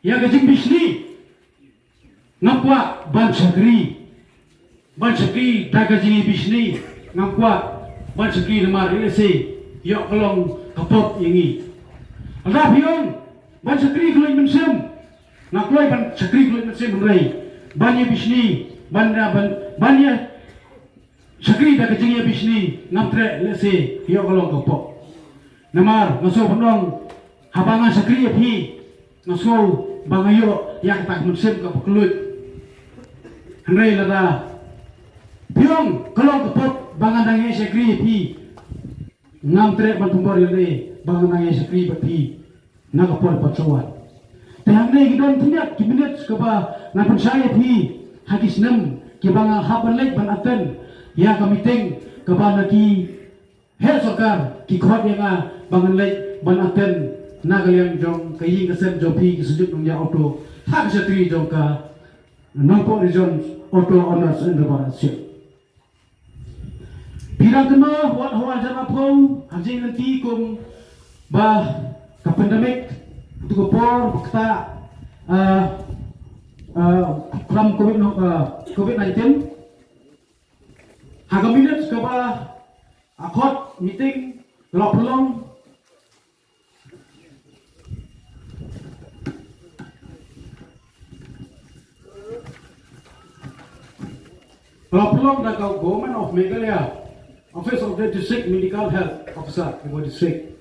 ïa ka jingbishni ngam kwah ban shakri, ban shakri da ka jingïabishni, ngam kwah ban shakri namar lehse ïoh ka long ka pop ïa ngi. Lada phi ong ban shakri khlem mynsiem, nga kloi ban shakri khlem mynsiem, hynrei ban ïabishni, ban, ban, ban ïa shakri da ka jingïabishni ngam treh lehse ïoh ka long ka pop. Namar nga sngewbha ban ong, haba nga shakri ïa phi, nga sngew ba nga ïoh ïa kata ka mynsiem kaba kylluid. Hynrei lada phi ong ka long ka pop ba nga dang ïa shakri ïa phi, ngam treh ban pynbor ïalade ba nga dang ïa shakri bad phi na ka por ba shuwa. Te hangne ki don khyndiat ki minit kaba ngan pynshai ïa phi ha ki snem kiba nga hap ban leit ban attend ïa ka meeting kaba na ki heh sorkar ki khot ïa nga ba ngan leit ban attend na ka liang jong ka ïing ka sem jong phi ki Synjuk Nongñiah Auto ha ka shatri jong ka Nongpoh Region Auto Owners and Drivers Association. Phi dang kynmaw wat ha u ar hajar arphew, ha ka jingïalang kum ba ka pandemic, tu ka por ba kata, ah, ah, klam covid, ah, covid nineteen. Ha ka minit kaba, ah, khot meeting la pynlong. La pynlong da ka Government of Meghalaya, Office of the District Medical Health Officer, Ri Bhoi District.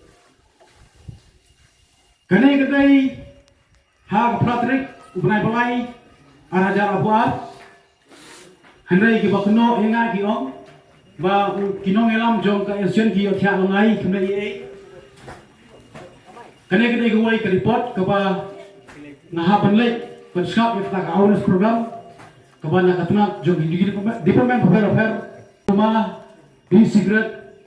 Kane ka dei ha ka phra tarik u bnai ba lai, ar hajar arphew ar. Hynrei kiba kynnoh ïa nga ki ong ba u, ki nongïalam jong ka association ki ïohthiah lyngngai, kim leh ei ei. Kane ka dei kawei ka report kaba nga hap ban leit ban sngap ïa kata ka awareness program kaba na ka tnat jong ki department, department bapher bapher, kumba e-cigarette,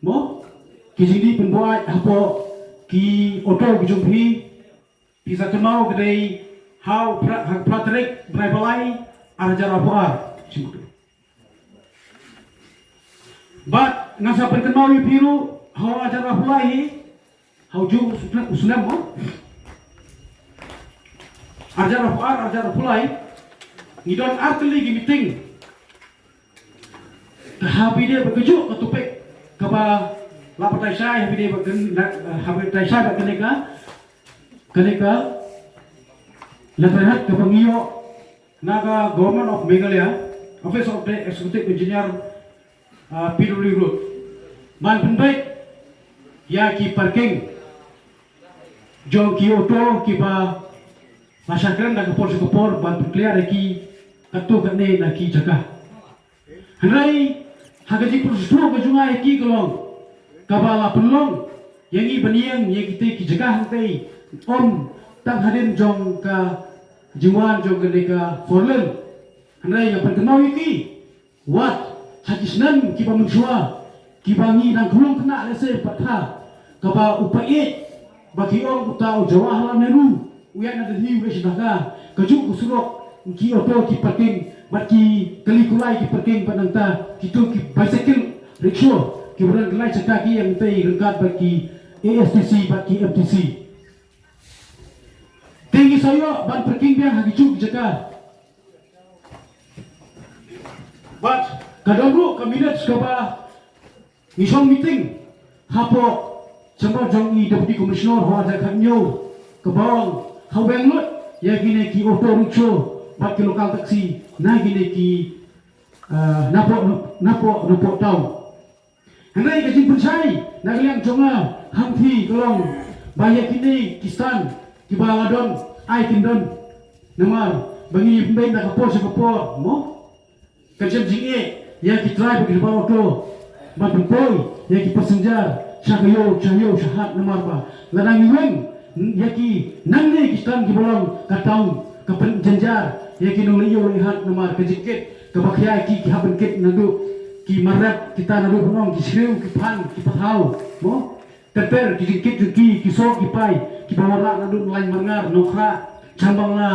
mo, ki jingdih pynbuaid hapoh ki auto ki jong phi. Phi sa kynmaw ka dei ha u phra, ha u phra tarik bnai ba lai, ar hajar arphew ar. Bad nga sa pynkynmaw ïa phi ruh, ha u ar hajar arphew lai hi, ha u juh u snem, u snem mo, ar hajar arphew ar, ar hajar arphew lai, ngi don ar tylli ki meeting. Te haba ïadei bad kajuh ka topic kaba la batai shai, haba ïadei bad kan, na, haba batai shai bad kane ka, kane ka letterhead kaba ngi ïoh na ka Government of Meghalaya, Office of the Executive Engineer, ah, P W D Road, ban pynbeit ïa ki parking jong ki auto kiba la shah kren da ka por sha ka por, ban pynclear ïa ki katto katne na ki jaka. Hynrei ha ka jingpynsngewthuh ka jong nga ïa ki ka long kaba la pynlong ïa ngi ban ïeng ïa kitei ki jaka hangtei, ym tang hadien jong ka jingwan jong kane ka four lane. Hynrei nga pynkynmaw ïa ki, wat ha ki snem kiba mynshuwa, kiba ngi dang khlung khynnah lehse pat ha, kaba u paid ba ki ong uta u Jawaharlal Nehru u ïaid na Delhi u leit sha Dhaka, kajuh ka surok ki auto ki parking bad ki kali kulai ki parking bad nangta kito ki bicycle rickshaw kiba don ki lai jaka ki ïeng tei ryngkat bad ki A S T C bad ki M T C. Te ngi sa ïoh ban pyrkhing biang ha ki juh ki jaka. Bad ka don ruh ka minute kaba ngi shong meeting hapoh chamber jong i Deputy Commissioner ha ar hajar khathynñiew kaba ong ha weng lut ïa kine ki auto rickshaw bad ki local taxi na kine ki, ah, napoh napoh napoh town. Hynrei ka jingpynshai na ka liang jong nga hangtei ka long ba ïa kine ki stand kiba la don ai kin don. Namar ba ngi pynbeit na ka por sha ka por mo. Ka jem jingeh ïa ki trai ba ki ba auto ba pynpoi ïa ki passenger sha ka ïew sha ïew sha hat namar ba lada ngi weng ïa ki nangne ki stand kiba long ka town ka pynjynjar ïa ki nongleit ïew leit hat namar ka jingkit kaba khia ïa ki ki hap ban kit naduh ki marep kita naduh ban ong ki shriew ki phan ki pathaw mo. Tymper ki jingkit jong ki ki soh ki pai kiba wanrah naduh Lain Marngar, Nongkhrah, Chambangla,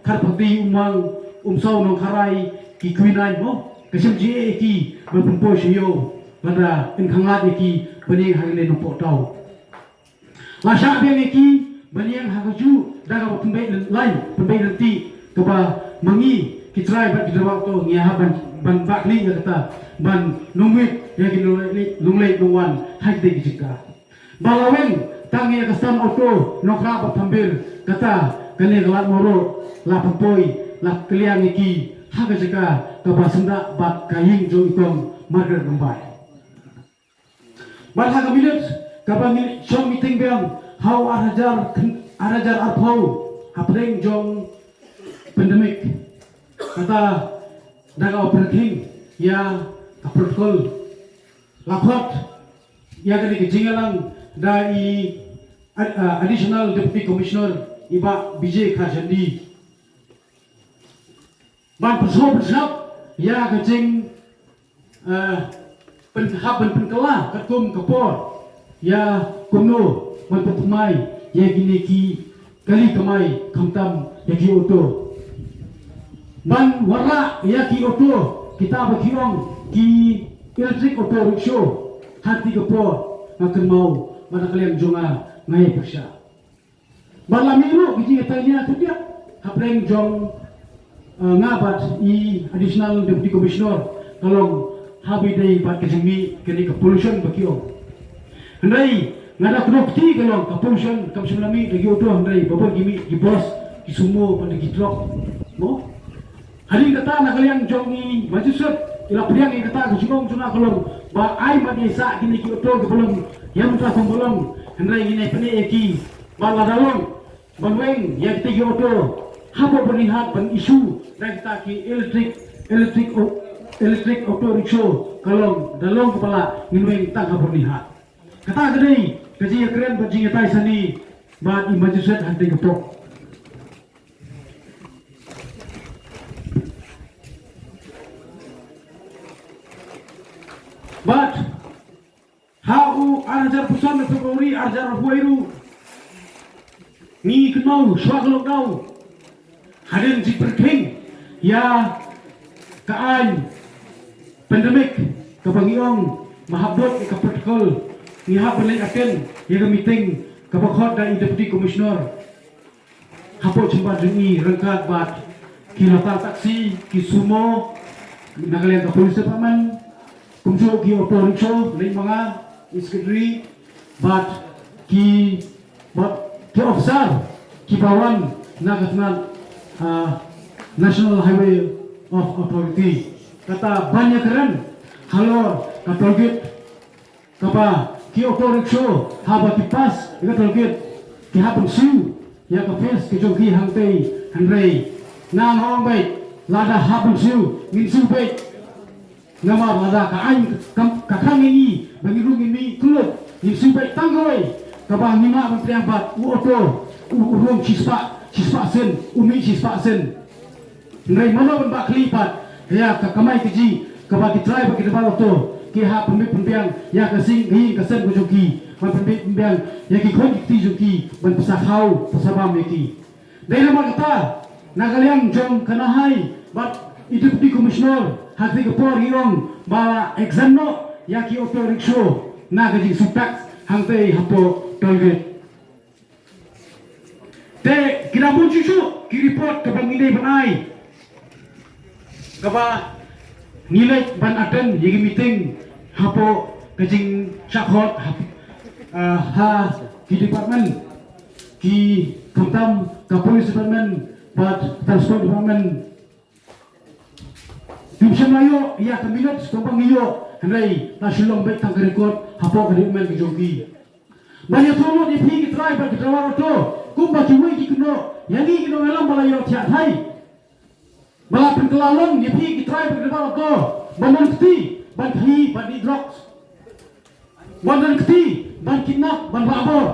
Kharpati, Umwang, Umsaw, Nongkharai, ki Kwinain mo. Ka shem jingeh ïa ki ban pynpoi sha ïew lada yn khanglad ïa ki ban ïeng ha kane Nongpoh town. La shah biang ïa ki ban ïeng ha kajuh da kaba pynbeit lynti, pynbeit lynti kaba ma ngi ki trai bad ki driver auto ngi hap ban, ban bah khlieh ïa kata ban nongwit ïa ki nongleit, nongleit nongwan ha kitei ki jaka. Ba la weng tang ïa ka stand auto Nongkhrah bad Thambir kata kane ka lad mawruh la pynpoi la kylliang ïa ki ha ka jaka kaba syndah bad ka ïing jong i kong Margaret Rymbai. Bad ha ka minit kaba ngi shong meeting biang ha u ar hajar kyn-, ar hajar arphew hapdeng jong pandemic. Kata da ka pyrkhing ïa ka protocol la khot ïa kane ka jingïalang da i ad-, ah, Additional Deputy Commissioner i Bah Bijay Kharjandi. Ban pynsngew pynsngap ïa ka jing, eh, pyn-, hap ban pynkylla katkum ka por ïa kumno ban pynthymmai ïa kine ki kali kamai khamtam ïa ki auto. Ban wanrah ïa ki auto kita ba ki ong ki electric auto rickshaw ha kti ka por nga kynmaw ba na ka liang jong nga nga ïa pyrshah. Bad la mih ruh ki jingïatai nia khyndiat hapdeng jong, eh, nga bad i Additional Deputy Commissioner ka long haba ïadei bad ka jingmih kane ka pollution ba ki ong. Hynrei nga da kdew kti ka long ka pollution kam shym la mih da ki auto hynrei ba bun ki mih ki bus ki sumo bad ki truck. Mo? Hadien kata na ka liang jong i magistrate i la pdiang ïa kata ka jingong jong nga ka long ba ai mat ïa sah kine ki auto kiba long ïa mynta kum ba long hynrei ngin ïa pyneh ïa ki ba lada long ban weng ïa kita ki auto hapoh Byrnihat ban issue da kita ki electric, electric au-, electric auto rickshaw ka long da long kaba lah ngin weng tang ha Byrnihat. Kata ka dei ka jingïakren bad jingïatai sani bad i magistrate hangtei ka pok. Bad ha u ar hajar phew san February ar hajar arphew wei ruh ngi kynmaw shuwa ka lockdown hadien jingpyrkhing ïa ka aiñ pandemic kaba ngi ong ba hap bud ïa ka protocol ngi hap ban leit attend ïa ka meeting kaba khot da i Deputy Commissioner hapoh chamber jong i ryngkat bad ki local taxi, ki sumo na ka liang ka police department, kumjuh ki auto rickshaw, leit ma nga i secretary bad ki, bad ki officer kiba wan na ka tnat, ah, National Highway of Authority. Kata ban ïakren halor ka toll gate kaba ki auto rickshaw haba ki pass ïa ka toll gate ki hap ban siew ïa ka fees ka jong ki hangtei hynrei nga ong beit lada hap ban siew ngin siew beit. Namar lada ka aiñ ka, ka khang ïa ngi ba ngi rung ngi mih khyndiat ngin siew beit tang kawei kaba ngi mah ban pdiang bad u auto u, u rung shispah, shispah sien, u mih shispah sien. Hynrei mano ban bah khlieh pat ïa ka kamai kajih kaba ki trai bad ki driver auto ki hap pynbeit pynbiang ïa ka sing ka ïing ka sem ka jong ki ban pynbeit pynbiang ïa ki khun ki kti jong ki ban pynsa khaw pynsa bam ïa ki. Dei namar kata na ka liang jong ka NHAI bad i Deputy Commissioner ha kti ka por i ong ba la exempt noh ïa ki auto rickshaw na ka jingsim tax hangtei hapoh toll gate. Te ki dang bun shuh shuh ki report kaba ngi dei ban ai, kaba ngi leit ban attend ïa ki meeting hapoh ka jingshah khot hap-, ah, ha ki department, ki khamtam ka police department bad transport department. Ngim shym la ïoh ïa ka minutes kumba ngi ïoh, hynrei la shu long beit tang ka record hapoh ka department ka jong ki. Ban ïathuh lut ïa phi ki trai bad ki driver auto, kumba kiwei ki kynnoh ïa ngi ki nongïalam ba la ïoh thiah thai, ba la pynkylla long ïa phi ki trai bad ki driver auto ban don kti ban khaïi ban dih drugs, ban don kti ban kidnap ban rah bor.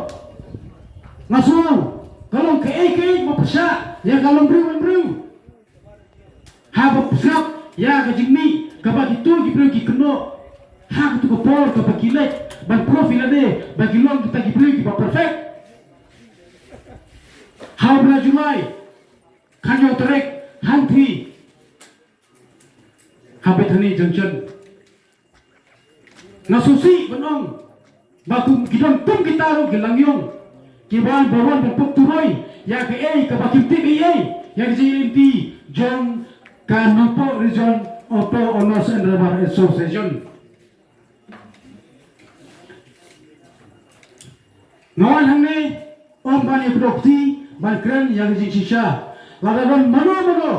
Nga sngew ka long kaei kaei ba pyrshah ïa ka longbriew manbriew. Haba phi sngap ïa ka jingmih kaba kito ki briew ki kynnoh ha kato ka por kaba ki leit ban proof ïa lade ba ki long kita ki briew kiba perfect. Ha u bnai July, khathynñiew tarik, hangtei ha Bethany Junction. Nga sngewsih ban ong ba kum ki don kum kita ruh ki langïong kiba wan ba wan ban pynturoi ïa kaei kaba kim tip ei ei ïa ka jingïaid lynti jong ka Nongpoh Region Auto Owners and Driver Association. Nga wan hangne ym ban ïakynduh kti ban kren ïa ka jingshisha. Lada don mano mano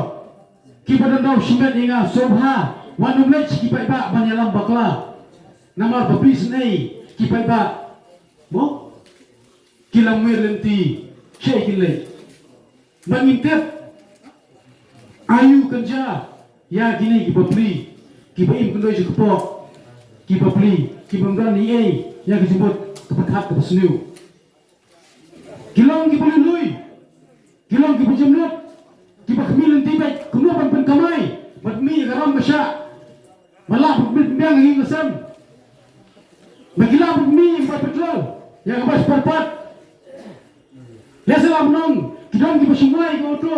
kiba don daw shimet ïa nga, sngewbha wan nym leit sha ki paidbah ban ïalam bakla. Namar ba phi sngew ki paidbah mo ki lamwir lynti shaei kin leit. Ba ngim tip aïu kan jia ïa kine ki bapli, ki ba im kyndoi sha kpoh, ki bapli ki bym don ei ei ïa ki jingmut ka pyrkhat ka basniew. Ki long ki ba lui lui, ki long ki ba jemlut, ki ba khmih lynti bad kumno ban pynkamai bad mih ïa ka ram ka shah. Ba lah ban pynbiang ïa ka sem. Ba ki lah ban mih ïa ka bai petrol, ïa ka bai spare part. Lehse lah ban ong ki don ki ba shongwai ïa ka auto,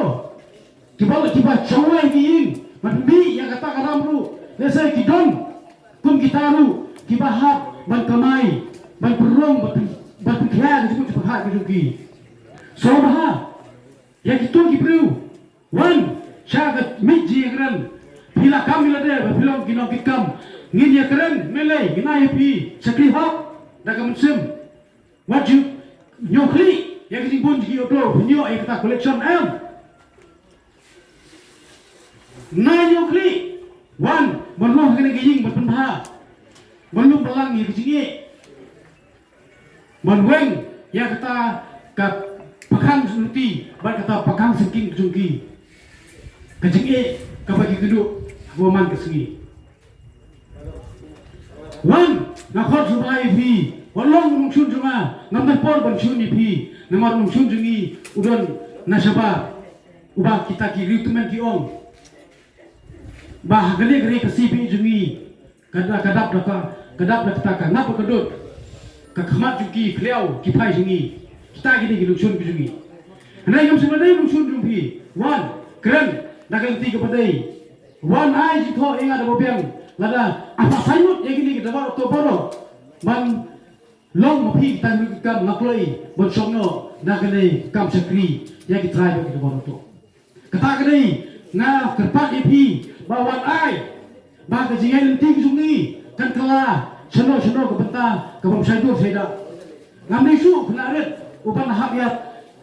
ki ba, ki ba shongwai ïa ka ïing ban mih ïa kata ka ram ruh. Lehse ki don kum kita ruh ki ba hap ban kamai, ban pynrung, ban pyn-, ban pynkhia ka jingmut jingpyrkhat ka jong ki. Sngewbha ïa kito ki briew wan sha ka miej jingïakren. Phi la kam ïa lade ba phi long ki nongkitkam. Ngin ïakren, balei ngin ai ïa phi shakri hok da ka mynsiem. Wat ju ñiew khlieh ïa ka jingbun jong ki auto, phi ñiew ïa kata collection em. Nai ñiew khlieh, wan ban rung ha kane ka ïing ban pynbha, ban lum ban lang ïa ka jingeh. Ban weng ïa kata ka pakhang sngewti bad kata pakhang syngkien ka jong ki. Ka jingeh kaba ki kynduh ha kaba man ka sngi. Wan, nga khot sngewbha ïa phi, wat long u nongshun jong nga, ngam don por ban shun ïa phi, namar u nongshun jong ngi u don na shabar, uba kita ki riewtymmen ki ong ba ha kane ka ri Khasi ba ïeit jong ngi, ka da-, ka dap da ka, ka dap da kata ka ngap ka dud, ka khmat jong ki khliaw ki phai jong ngi. Kita ki dei ki nongshun ki jong ngi. Hynrei ngam shym la dei nongshun jong phi. Wan, kren da ka lynti kaba dei. Wan ai jingthoh ïa nga da ba biang. Lada ap saiñut ïa kine ki dawa to boro ban long ma phi kita ki kam, nga kloi ban shong noh da kane ka kam shakri ïa ki trai ba ki dawa to. Kata ka dei nga kyrpad ïa phi ba wan ai ba ka jingïaid lynti ka jong ngi kan kylla shano shano ka bynta ka bym shai dur shai dak. Ngam dei shuh khynnah rit uban hap ïa,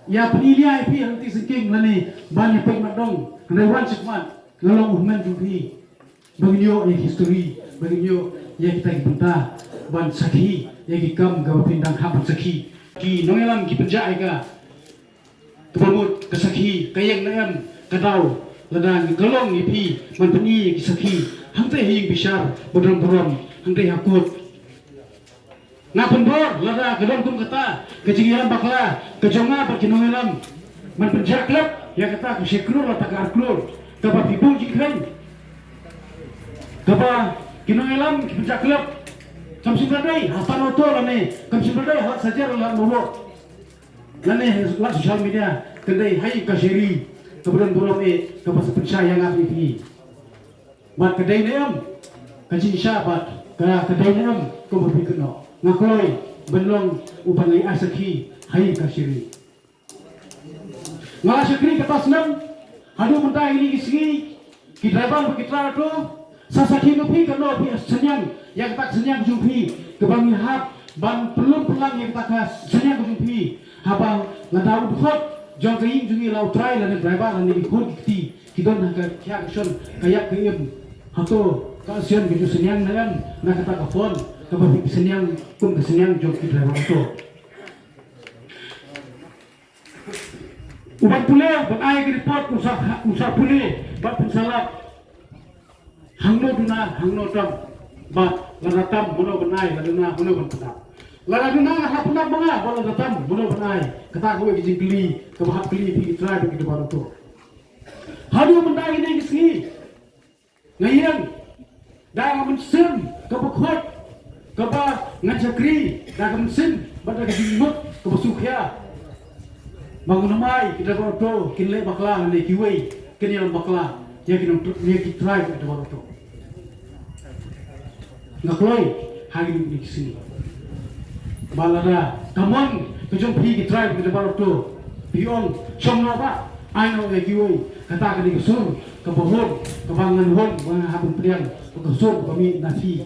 ïa pyni ïa phi ha lynti syngkien lane ban ïa peit mat dong. Hynrei wan sha khmat, nga long u hynmen jong phi. Ba ngin ïoh ïa ki history, ba ngin ïoh ïa kita ki bynta ban sakhi ïa ki kam kaba phin dang hap ban sakhi. Ki nongïalam ki pynjah ïa ka, kaba mut ka sakhi ka ïeng ne em, ka daw lada ngi ka long ïa phi ban pyni ïa ki sakhi hangtei ha ïing bishar, ba don burom hangtei ha court. Nga pynbor lada ka don kum kata ka jingïalam bakla ka jong nga bad ki nongïalam ban pynjah klep ïa kata ka shi klur lada ka ar klur kaba phi buh jingkheiñ, kaba ki nongïalam ki pynjah klep. Kam shym la dei ha Tanoto lane kam shym la dei ha Lad Sajer lane ha Lad Mawroh lane ha Lad Social Media, ka dei ha ïing kashari kaba don burom eh, kaba sa pynshai ïa nga ïa phi. Bad ka dei ne em ka jingshisha bad Ka, ka dei ne em kumba phi kynnoh? Nga kloi ban long uban leit ai sakhi ha ïing kashari. Nga la shakri kata snem, haduh mynta ïa kine ki sngi, ki driver bad ki trai auto, sa sakhi ma phi, kano phi synñiang ïa kata ka synñiang ka jong phi kaba ngi hap ban pynlong pynlang ïa kata ka synñiang ka jong phi. Haba lada u dkhot jong ka ïing jong ngi, la u trai lane driver lane ki khun ki kti ki don ha ka khia ka shon, ka ïap ka im, hato ka sien ka ju synñiang ne em na kata ka phone kaba phi synñiang kum ka synñiang jong ki driver auto? Uban pule, ban ai ka report, u sa, u sa pule bad pynsalat. Hangno duna, hangno tam? Bad lada tam, mano ban ai? Lada duna, mano ban pyndap? Lada duna, nga hap pyndap ma nga. Bad lada tam, mano ban ai? Kata kawei ka jingkylli kaba hap kylli phi ki trai bad ki driver auto. Haduh mynta kine ki sngi, nga ïeng da ka mynsiem kaba khuid, kaba ngan shakri da ka mynsiem bad da ka jingmut kaba sngewkhia. Ba ngan ym ai ki driver auto kin leh bakla lane kiwei kin ïalam bakla ïa ki nong, ïa ki trai bad ki driver auto. Nga kloi ha kine ki sngi. Ba lada ka mon ka jong phi ki trai bad ki driver auto, phi ong shong noh ba, ai noh ïa kiwei. Kata ka dei ka sur kaba hun, kaba ngan hun, ba nga hap ban pdiang, ka sur kaba mih na phi.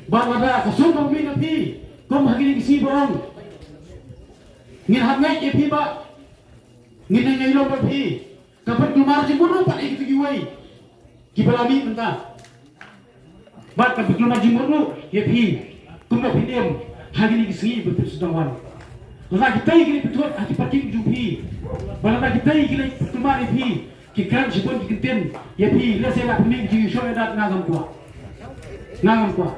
Ba lada ka sur kaba mih na phi, kum ha kine ki sngi ba ong, ngin hap ngeit ïa phi ba, ngin ïailong bad phi. Ka pynkulmar jingmut ruh pat ïa kito kiwei kiba la mih mynta. Bad ka pynkulmar jingmut ruh ïa phi, kumno phin im ha kine ki sngi ba phin sdang wan. Lada kitei ki leit pynthut ha ki parking jong phi, ba lada kitei ki leit pynkulmar ïa phi, ki kren shibun ki kyntien ïa phi, lehse la pynmih ki jingïashong ïadat, nga ngam kwah. Nga ngam kwah.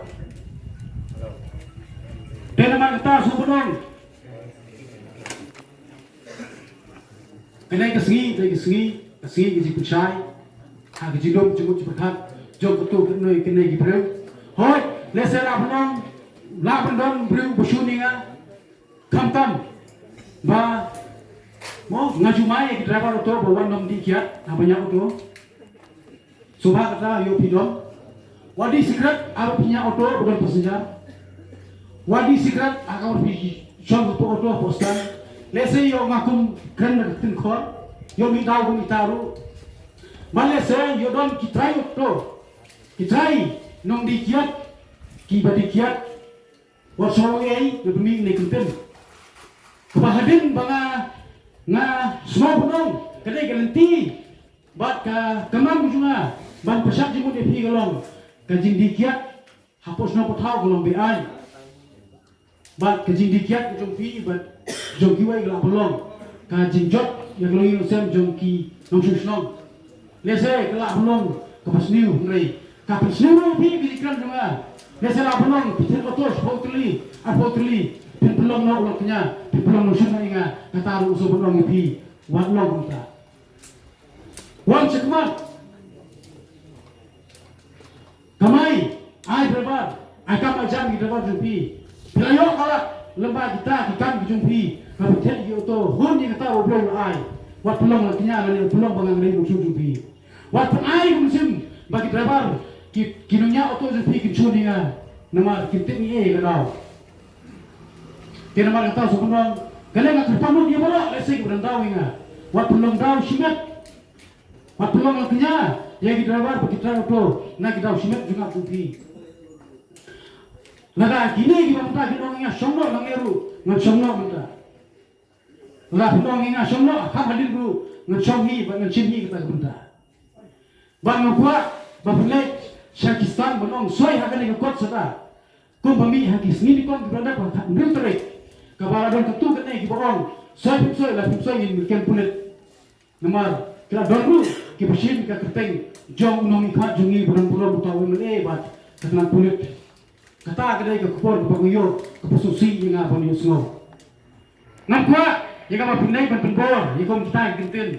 Te namar kata sngewbha ban ong, kane ka sngi, kane ka sngi, ka sngi ka jingpynshai ha ka jinglong jingmut jingpyrkhat jong kato kane kane ki briew. Hooid, lehse lah ban long, lah ban don briew ba shun ïa nga. Khamtam ba, mo, nga ju mai ïa ki driver auto ba wan nym dih kiad haba ñiah auto. Sngewbha kata, ïoh phi don. Wat dih sikret haba phi ñiah auto ba don passenger. Wat dih sikret haba phi shong hapoh auto hapoh stand. Lehse ïoh nga kum kren na ka ktien khor, ïoh mih daw kum ita ruh. Bad lehse ïoh don ki trai auto, ki trai nongdih kiad, kiba dih kiad. Wat sngew ei, nga pynmih kane ka kyntien. Kaba hadien ba nga, nga sngew pynlong, ka dei ka lynti bad ka kamram ka jong nga ban pynshad jingmut ïa phi ka long ka jingdih kiad hapoh shnong pathaw ka long be-aiñ. Bad ka jingdih kiad ka jong phi bad jong kiwei ka lah ban long ka jingjot ïa ka longïing longsem jong ki nongshong shnong. Lehse ka lah ban long kaba sniew, hynrei ka pynsniew ruh ïa phi ka jingkren jong nga. Lehse lah ban long phi thied auto shiphew tylli, arphew tylli, phin pynlong noh u langkñia, phin pynlong nongshun noh ïa nga, kata ruh sngewbha ban ong ïa phi, wat long kumta. Wan sha khmat. Kamai, ai driver, ai kam ai jam ki driver jong phi. Phi la ïoh ka lad lyngba kita ki kam ki jong phi, ba phi thied ki auto, hun ïa kata ba u Blei u la ai. Wat pynlong langkñia lane pynlong ba nga ngam dei nongshun jong phi. Wat pynai ka mynsiem ba ki driver, ki, ki nongñiah auto jong phi kin shun ïa nga, namar kin tip ïa ka daw. Te namar kata sngewbha ban ong, kane nga kyrpad lut ïa baroh, lehse kiba don daw ïa nga, wat pynlong daw shimet. Wat pynlong langkñia ïa ki driver bad ki trai auto na ki daw shimet jong nga jong phi. Lada kine kiba mynta kin ong ïa nga shong noh, lane ruh ngan shong noh mynta. Lada phin ong ïa nga shong noh, ha khmat hadien ruh ngan shong hi bad ngan shim hi kata ka bynta. Bad nga kwah ba phin leit sha ki stand ban ong soi ha kane ka kot sha da. Kumba mih ha ki sngi nyngkong kiba la dep ha ka hynriew tarik, kaba la don katto katne kiba ong soi phim soi, la phim soi ngin kem pulit. Namar ki la don ruh kiba shim ka kyrteng jong u nongmihkhmat jong ngi ba don burom, uta u M L A bad ka tnat pulit. Kata ka dei ka khubor kaba nga ïoh kaba sngewsih ïa nga ban ïohsngew. Ngam kwah ïa kaba phin leit ban pynbor ïa kum kita ki kyntien.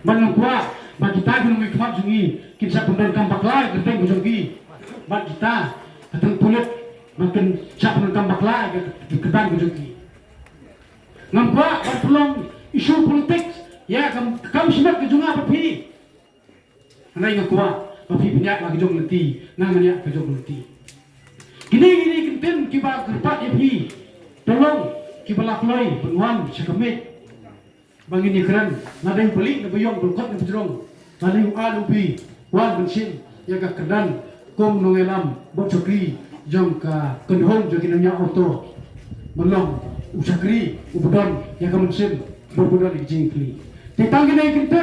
Bad ngam kwah ba kita ki nongmihkhmat jong ngi kin shah pyndonkam bakla ïa ka kyrteng ka jong ki. Bad kita ka tnat pulit ba kin shah pyndonkam bakla ïa ka kyrteng ka jong ki. Ngam kwah ban pynlong issue politics ïa ka kam shimet ka jong nga bad phi. Hynrei nga kwah Ba phi pynïaid la ka jong lynti, nga ngan ïaid ka jong lynti. Kine kine ki ktien kiba kyrpad ïa phi. Tang long kiba la kloi ban wan sha ka miej. Ba ngin ïakren, lada u Blei na ba ïong, ba kot na ba jrong, lada u An u Bi wan ban shim ïa ka kyrdan kum u nongïalam bad shakri jong ka kynhun jong ki nongñiah auto. Ban long u shakri uba don ïa ka mynsiem bad uba don ïa ka jingkyrkhu. Te tang kine ki ktien